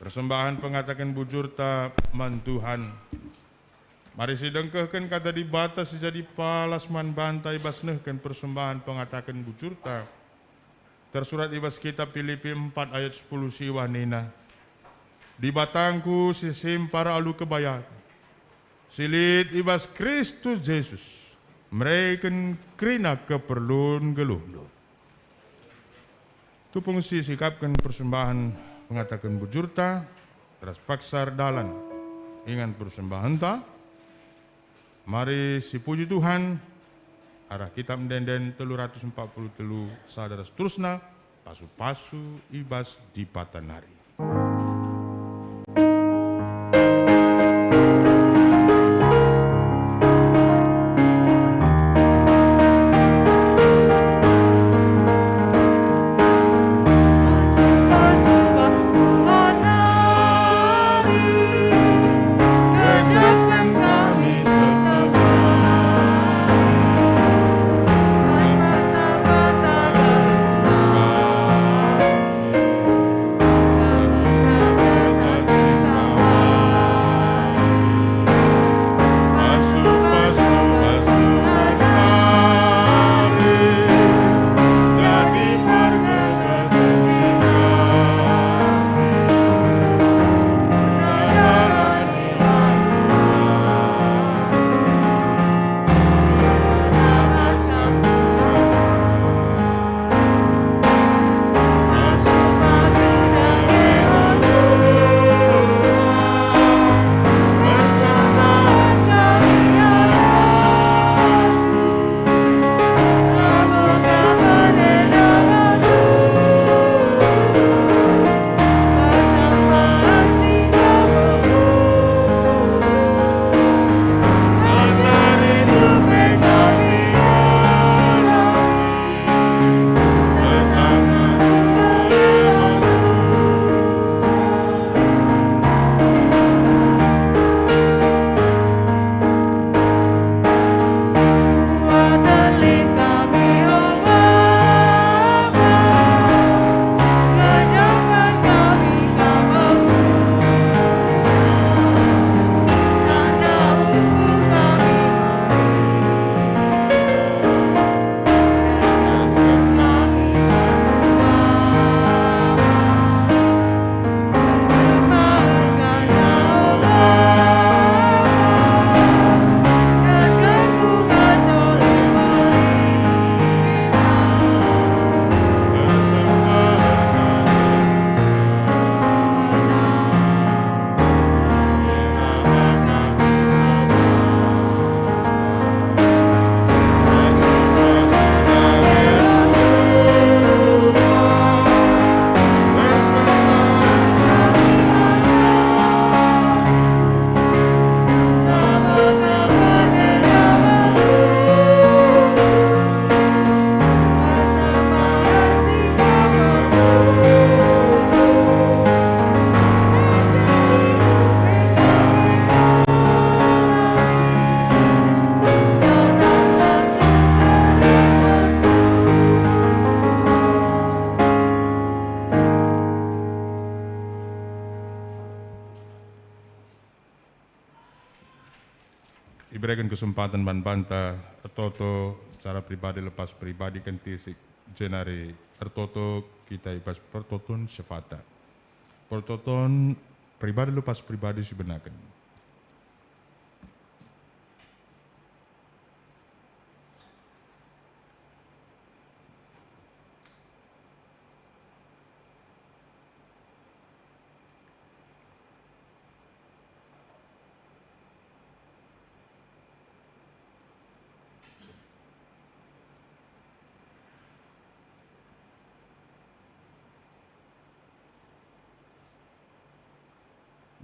persembahen pengataken bujurta man Tuhan. Mari sidengkehken kata Dibata si jadi palas man banta i bas nehken persembahen pengataken bujurta. Tersurat i bas kitab Pilipi empat ayat sepuluh siwah nina, "Dibatangku si simpar alu kebayaken, si lit i bas Kristus Jesus, mereken kerina keperlun geluhndu." Tupung sisikapken persembahen pengataken bujurta, ras paksa erdalan ingan persembahenta. Mari sipuji Tuhan, arah Kitab Ende-enden telu ratus empat puluh telu sada ras terusna, pasu-pasu i bas Dibata nari. Bereken kesempatan man banta ertoto secara pribadi lepas pribadi kentisik, jenari ertoto kita i bas pertoton syafaat. Pertoton pribadi lepas pribadi sibenaken.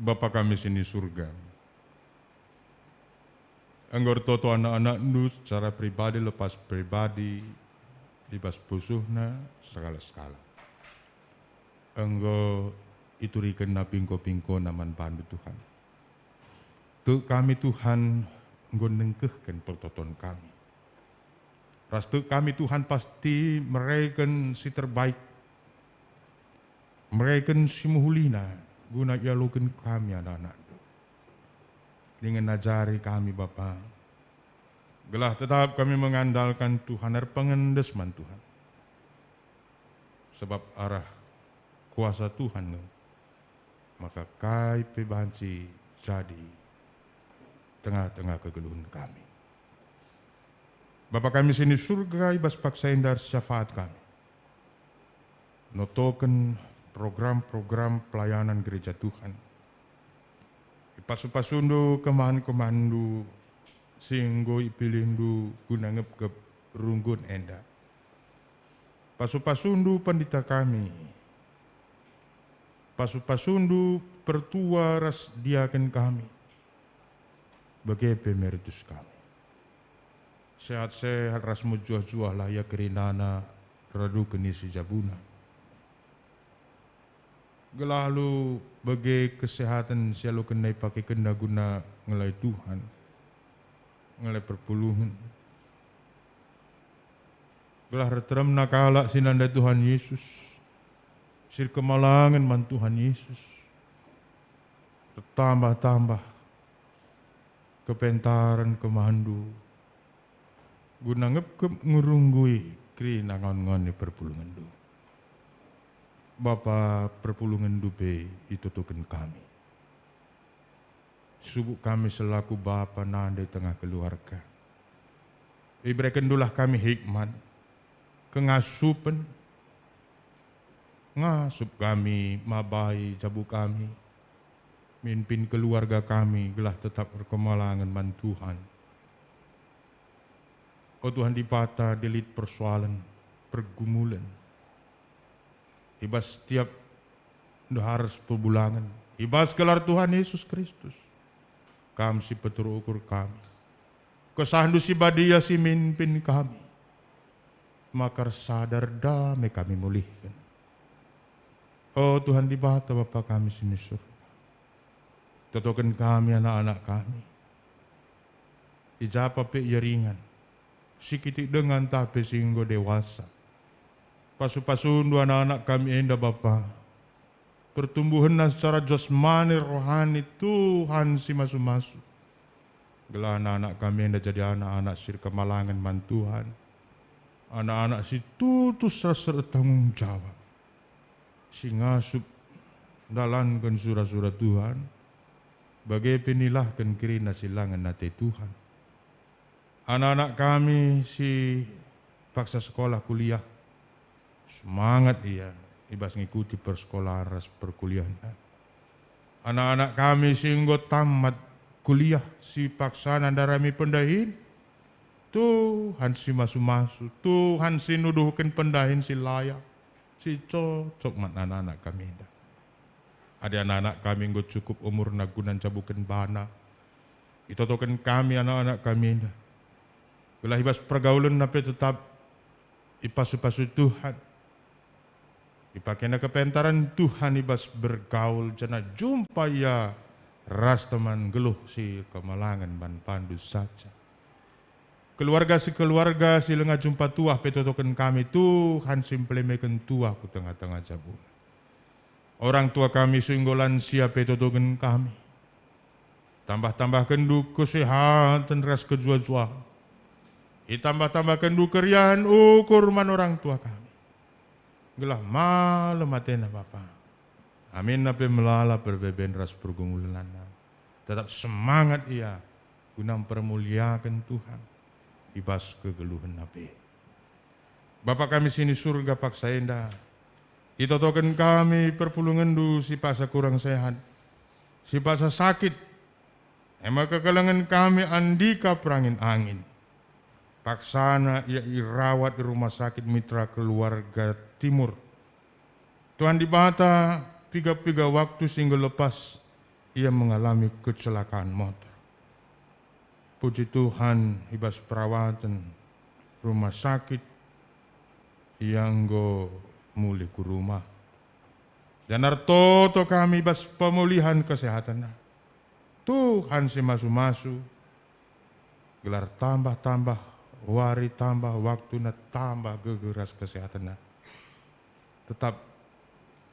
Bapa kami si ni Surga, enggo ertoto anak-anakNdu secara pribadi lepas pribadi i bas pusuhna sekala-sekala. Enggo iturikenna pingko-pingkona man bandu, Tuhan. Tek kami, Tuhan, enggo nengkehken pertoton kami. Ras tek kami, Tuhan, pasti mereken si terbaik, mereken si mehulina guna ialoken kami anak-anakNdu. Dingen ajari kami, Bapa, gelah tetap kami mengandalkan Tuhan, erpengendes man Tuhan. Sebab arah kuasa Tuhan nge, maka kai pe banci jadi tengah-tengah kegeluhen kami. Bapa kami si ni Surga, i bas paksa enda ersyafaat kami notoken program-program pelayanan gereja Tuhan. Ipasu-pasuNdu kemahen-kemahenNdu si enggo ipilihNdu guna ngepkep runggun enda. Pasu-pasuNdu pandita kami, pasu-pasuNdu pertua ras diaken kami, bage pe meritus kami. Sehat-sehat ras mejuah-juahlah ia kerinana raduken isi jabuna. Gelah alu bage kesehaten si alu kena ipakekenna guna ngelai Tuhan, ngelai perpulungen. Gelah erteremna kalak si nandai Tuhan Yesus, si erkemalangen man Tuhan Yesus, ertambah-tambah kepentaren kemahenNdu, guna ngepkep ngerunggui kerina ngawan-ngawan ni perpulungenndu. Bapa, perpulungenndu pe itotoken kami. Subuk kami selaku bapa nande tengah keluarga. IberekenNdulah kami hikmat, kengasupen, ngasup kami, mabai jabu kami, mimpin keluarga kami gelah tetap erkemalangen man Tuhan. O Tuhan Dibata, lit persoalen, pergumulen i bas setiap ndeharus perbulangen, i bas gelar Tuhan Yesus Kristus, Kam si peteruk ukur kami. KesahNdu si Badia si mimpin kami, maka ersada dame kami mulihken. O Tuhan Dibata, Bapa kami si ni Surga, totoken kami anak-anak kami. I ja pe ia ringan, si kitik denga ntah pe si enggo dewasa. Pasu-pasuNdu anak-anak kami enda, Bapa, pertumbuhenna secara jasmani, rohani, Tuhan si masu-masu. Gelah anak-anak kami enda jadi anak-anak si erkemalangen man Tuhan, anak-anak si tutus ras ertanggung jawab, si ngasup ndalanken sura-sura Tuhan, bage pe nilahken kerina si la ngena ate Tuhan. Anak-anak kami si paksa sekolah kuliah, semangat ia i bas ngikuti persekolahen ras perkuliahna. Anak-anak kami si enggo tamat kuliah, si paksana ndarami pendahin, Tuhan si masu-masu, Tuhan si nuduhken pendahin si layak, si cocok man anak-anak kami enda. Adi anak-anak kami enggo cukup umurna guna njabuken bana, itotoken kami anak-anak kami enda. Gelah i bas pergaulenna pe tetap ipasu-pasu Tuhan. Ipakena kepentaren Tuhan i bas bergaul, janah jumpa ia ras teman nggeluh si kemalangen man bandu saja. Keluarga si keluarga si langa jumpa tuah pe totoken kami, Tuhan si mpelemeken tuah ku tengah-tengah jabuna. Orang tua kami si enggo lansia pe totoken kami. Tambah-tambahkenndu kesehaten ras kejuah-juahen. Itambah-tambahkenndu keriahen ukur man orang tua kami. Gelah malem atena Bapa. Aminna pe melala perbeben ras pergumulenna. Tetap semangat ia guna mpermuliaken Tuhan i bas kegeluhenna pe. Bapa kami si ni Surga, paksa enda itotoken kami perpulungenndu si paksa kurang sehat, si paksa sakit, e me kekelengen kami Andika Perangin-angin. Paksana ia irawat i Rumah Sakit Mitra Keluarga Timur. Tuhan Dibata, piga-piga waktu si enggo lepas, ia mengalami kecelakaan motor. Puji Tuhan, i bas perawaten rumah sakit, ia enggo mulih ku rumah. Janah ertoto kami i bas pemulihan kesehatenna. Tuhan si masu-masu, gelah tambah-tambah wari, tambah waktuna, tambah gegeh ras kesehatenna. Tetap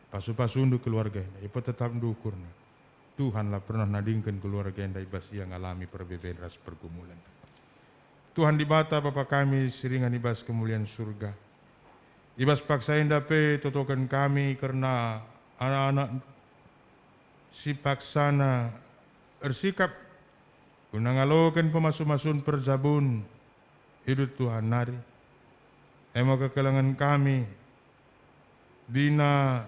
pasu-pasundu keluarga enda, ipetetapndu ukurna. Tuhan la pernah nadingken keluarga enda i bas ia ngalami perbeben ras pergumulen. Tuhan Dibata, Bapa kami si ringan i bas kemulian Surga, i bas paksa enda pe totoken kami kerna anak-anak si paksana ersikap guna ngaloken pemasu-masun perjabun i rut Tuhan nari. E me kekelengen kami, Dina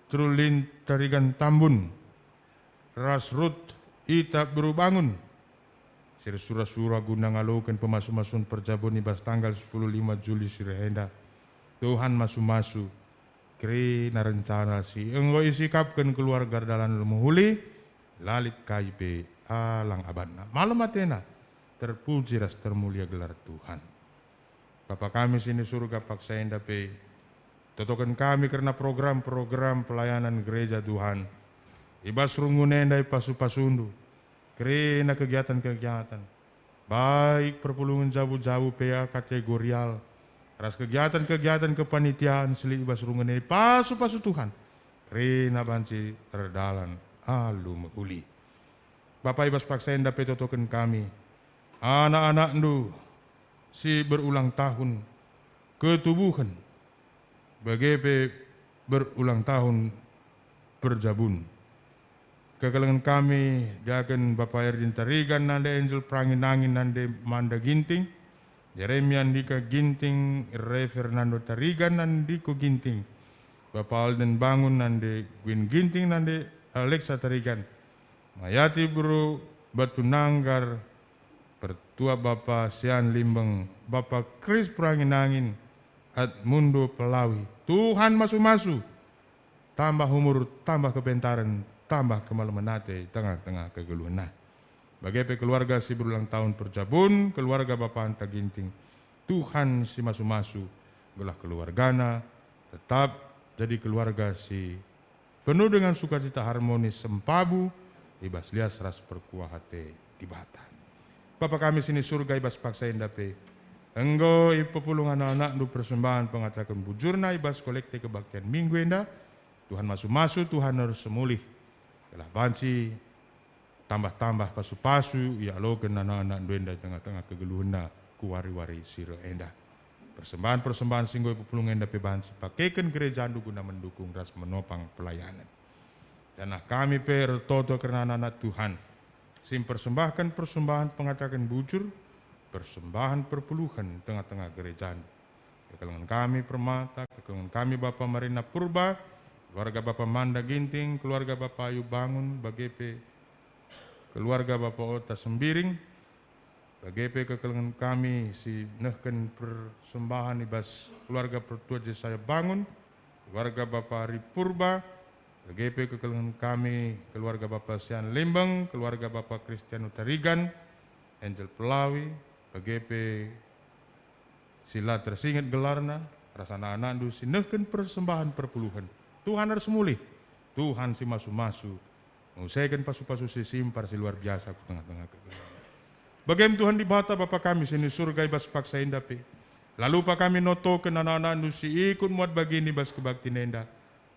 Trulin Tarigan Tambun, ras Rut Ita Beru Bangun, si ersura-sura guna ngaloken pemasu-masun perjabun i bas tanggal sepuluh lima Juli si reh enda. Tuhan masu-masu, kerina rencana si enggo isikapken keluarga erdalan mehuli, la lit kai pe alang abatna. Malem atena, terpuji ras termulia gelar Tuhan. Bapa kami si ni Surga, paksa enda pe totoken kami kerna program-program pelayanan gereja Tuhan. I bas runggun enda ipasu-pasundu kerina kegiatan-kegiatan, baik perpulungen jabu-jabu pe kategorial, ras kegiatan-kegiatan kepanitiaan si lit i bas runggun enda ipasu-pasu Tuhan, kerina banci erdalan alu mehuli. Bapa, i bas paksa enda pe totoken kami anak-anakndu si berulang tahun ketubuhen, bage pe berulang tahun perjabun. Kekelengen kami diaken Bapa Erdin Tarigan, nande Angel Perangin-angin, nande Manda Ginting, Jeremia Andika Ginting, Re Fernando Tarigan, Andiko Ginting, Bapa Alden Bangun, nande Gwin Ginting, nande Alexa Tarigan, Mayati Beru Batu Nanggar, Pertua Bapa Sian Limbeng, Bapa Kris Perangin-angin, Admundo Pelawi. Tuhan masu-masu, tambah umur, tambah kepentaren, tambah kemalemen ate i tengah-tengah kegeluhenna. Bage pe keluarga si berulang tahun perjabun, keluarga Bapa Anta Ginting. Tuhan si masu-masu, gelah keluargana tetap jadi keluarga si penuh dengan sukacita, harmonis, sempabu, i bas lias ras perkuah ate Dibata. Bapa kami si ni Surga, i bas paksa enda pe enggo ipepulung anak-anakndu persembahen pengataken bujurna i bas kolekte kebaktian Minggu enda. Tuhan masu-masu, Tuhan ersemulih, gelah banci tambah-tambah pasu-pasu ialoken anak-anakndu enda i tengah-tengah kegeluhenna ku wari-wari si reh enda. Persembahen-persembahen si enggo ipepulung enda pe banci pakeken gerejandu guna mendukung ras menopang pelayanen. Janah kami pe ertoto kerna anak-anak Tuhan si mpersembahken persembahen pengataken bujur, persembahen perpuluhen tengah-tengah gerejandu. Kekelengen kami Permata, kekelengen kami Bapa Marina Purba, keluarga Bapa Manda Ginting, keluarga Bapa Ayu Bangun, bage pe keluarga Bapa Ota Sembiring, bage pe kekelengen kami si nehken persembahen i bas keluarga Pertua Jesaya Bangun, keluarga Bapa Ari Purba, bage pe kekelengen kami keluarga Bapa Sian Limbeng, keluarga Bapa Kristiano Tarigan, Angel Pelawi, bage pe si la tersinget gelarna, ras anak-anakndu si nehken persembahen perpuluhen. Tuhan ersemulih, Tuhan si masu-masu, nguseken pasu-pasu si simpar si luar biasa ku tengah-tengah kegeluhen. Bagem Tuhan Dibata, Bapa kami si ni Surga, i bas paksa enda pe, la lupa kami notoken anak-anakndu si ikut muat bagin i bas kebaktin enda.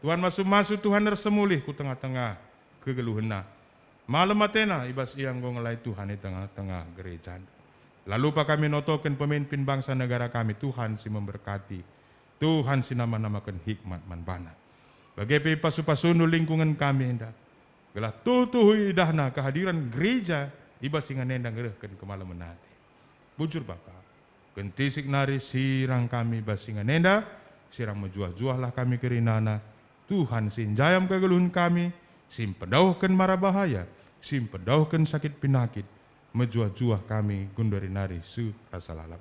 Tuhan masu-masu, Tuhan ersemulih ku tengah-tengah kegeluhenna. Malem atena i bas ia enggo ngelai Tuhan i tengah-tengah gereja. La lupa kami notoken pemimpin bangsa negara kami, Tuhan si memberkati, Tuhan si nambah-nambahken hikmat man bana. Bage pe pasu-pasundu lingkungen kami enda, gelah tuhu-tuhu idahna kehadiran gereja i bas ingan enda ngerehken kemalemen ate. Bujur Bapa, kentisik nari sirang kami bas ingan enda, sirang mejuah-juahlah kami kerinana, Tuhan si njayam kegeluhen kami, si mpedauhken mara bahaya, si mpedauhken sakit pinakit, mejuah-juah kami gundari nari seh rasa lalap.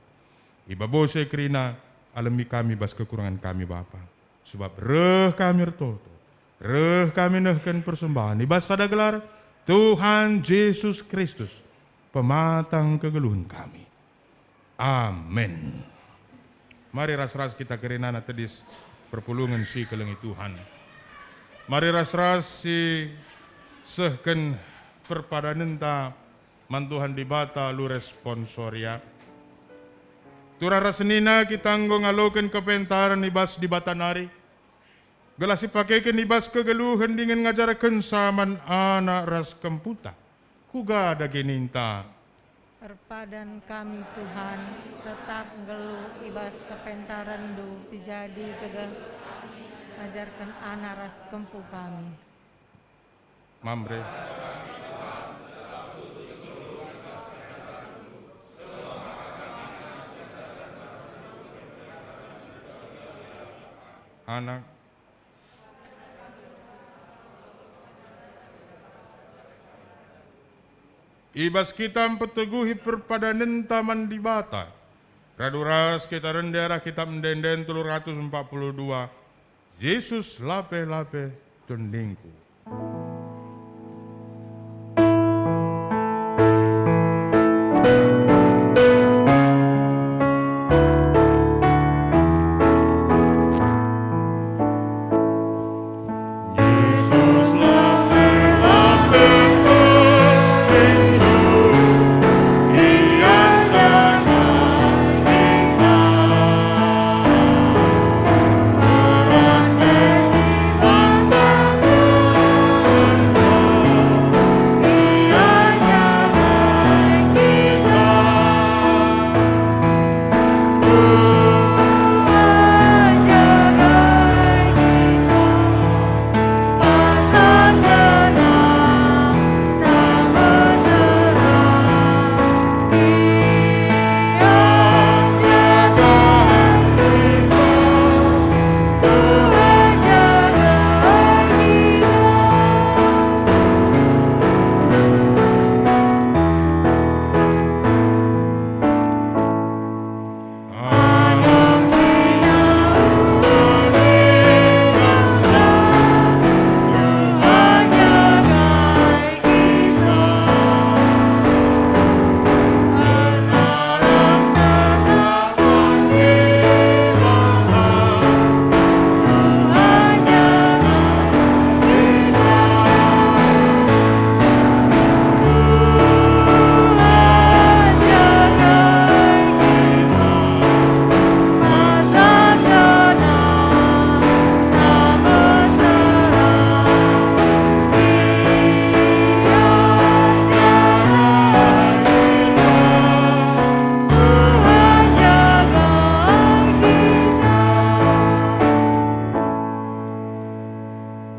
Ibabose kerina, alemi kami bas kekurangan kami Bapa. Sebab reh kami ertoto, reh kami nehken persembahen i bas sada gelar, Tuhan Jesus Kristus, pematang kegeluhen kami. Amin. Mari ras-ras kita kerinana tedis perpulungen si kelengi Tuhan. Mari ras-ras si sehken perpadanenta man Tuhan Dibata alu responsoria. Turah ras senina kita enggo ngaloken kepentaren i bas Dibata nari, gelah sipakeken i bas kegeluhen dingen ngajarkenca man anak ras kemputa. Kuga dage ninta? Erpadan kami, Tuhan, tetap nggeluh i bas kepentarenNdu si jadi gegeh ngajarken anak ras kempu kami. Mamre. Anak. I bas kita mpeteguhi perpadanenta man Dibata, radu ras kita rende arah Kitab Ende-enden telu ratus empat puluh dua, Jesus lape-lape tendingku.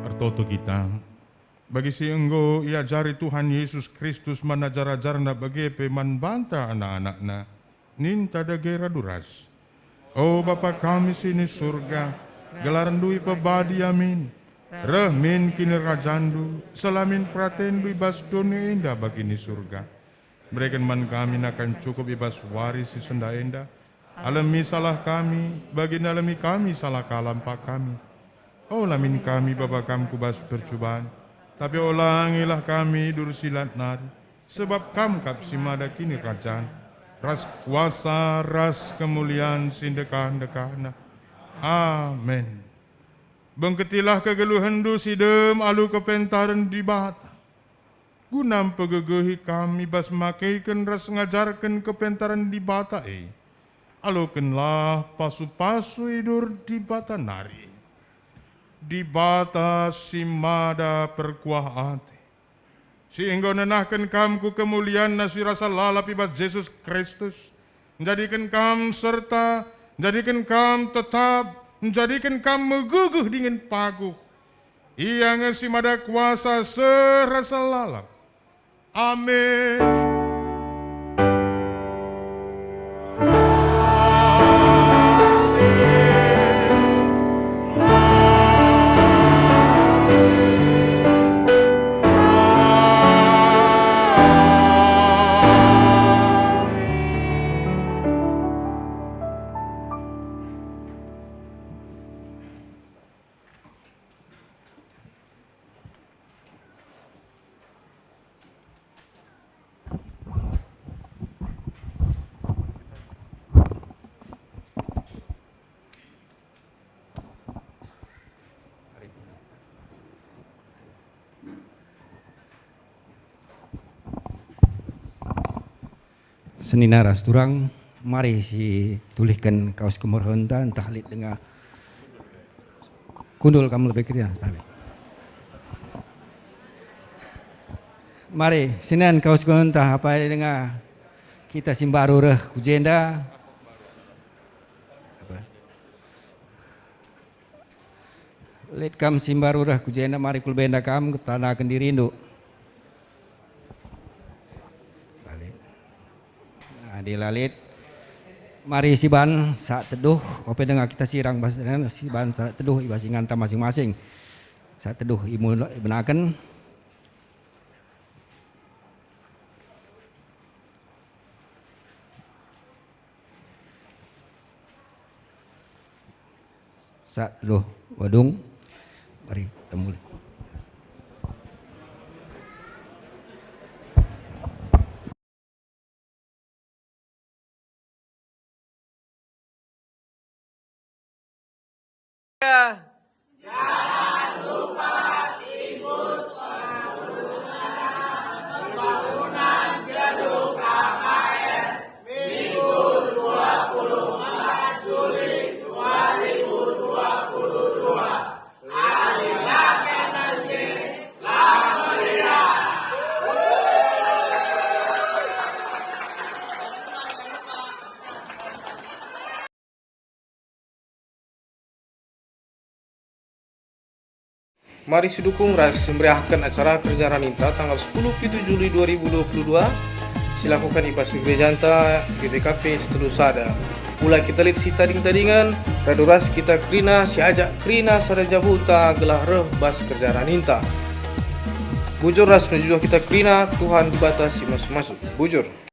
Ertoto kita. Bagi si enggo iajari Tuhan Yesus Kristus man ajar-ajarNa bage pe man banta anak-anakNa, ninta dage radu ras. O Bapa kami si ni Surga, gelarNdu ipebadi amin. Reh min kinirajanNdu, seh la min peratenNdu i bas doni enda bagi ni Surga. Bereken man kami nakan cukup i bas wari si sendah enda. Alemi salah kami, bagi nalemi kami salah kalak kami. Ola min kami baba Kam ku bas percuban, tapi olangilah kami i bas si lat nari, sebab Kam kap si mada kinirajan, ras kuasa, ras kemulian si ndekah-ndekahna. Amin. Bengketilah kegeluhenndu si dem alu kepentaren Dibata. Guna mpegegehi kam i bas makeken ras ngajarken kepentaren Dibata e, alokenlah pasu-pasu idur Dibata nari. Dibata si mada perkuah ate, si enggo nenahken kam ku kemulianNa si rasa lalap i bas Jesus Kristus, njadiken kam serta njadiken kam tetap, njadiken kam megegeh dingen paguh. Ia nge si mada kuasa seh rasa lalap. Amin. Senina ras turang, mari situlihken kaus kemerhenta, ntah lit denga. Kundul kam lebih kerja, tapi. Mari, sinen kaus kemerhenta, apa denga kita si mbaru reh ku jenda. Apa? Lit kam si mbaru reh ku jenda, mari ku lebe enda kam, tandaken dirindu. Balik. Nah, dilalit. Mari siban saat teduh, ope denga kita sirang bas, siban saat teduh i bas inganta masing-masing. Saat teduh imu-, ibenaken. Sa, loh, wadung. Mari, temul. Mari sidukung ras meriahken acara kerja raninta tanggal sepuluh pitu Juli dua ribu dua puluh dua, silakoken i bas gerejanta G B K P Setulu Sada. Ula kita lit sitading-tadingen, radu ras kita kerina, siajak kerina sada jabuta gelah reh bas kerja raninta. Bujur ras mejuah kita kerina, Tuhan Dibata si masu-masu. Bujur.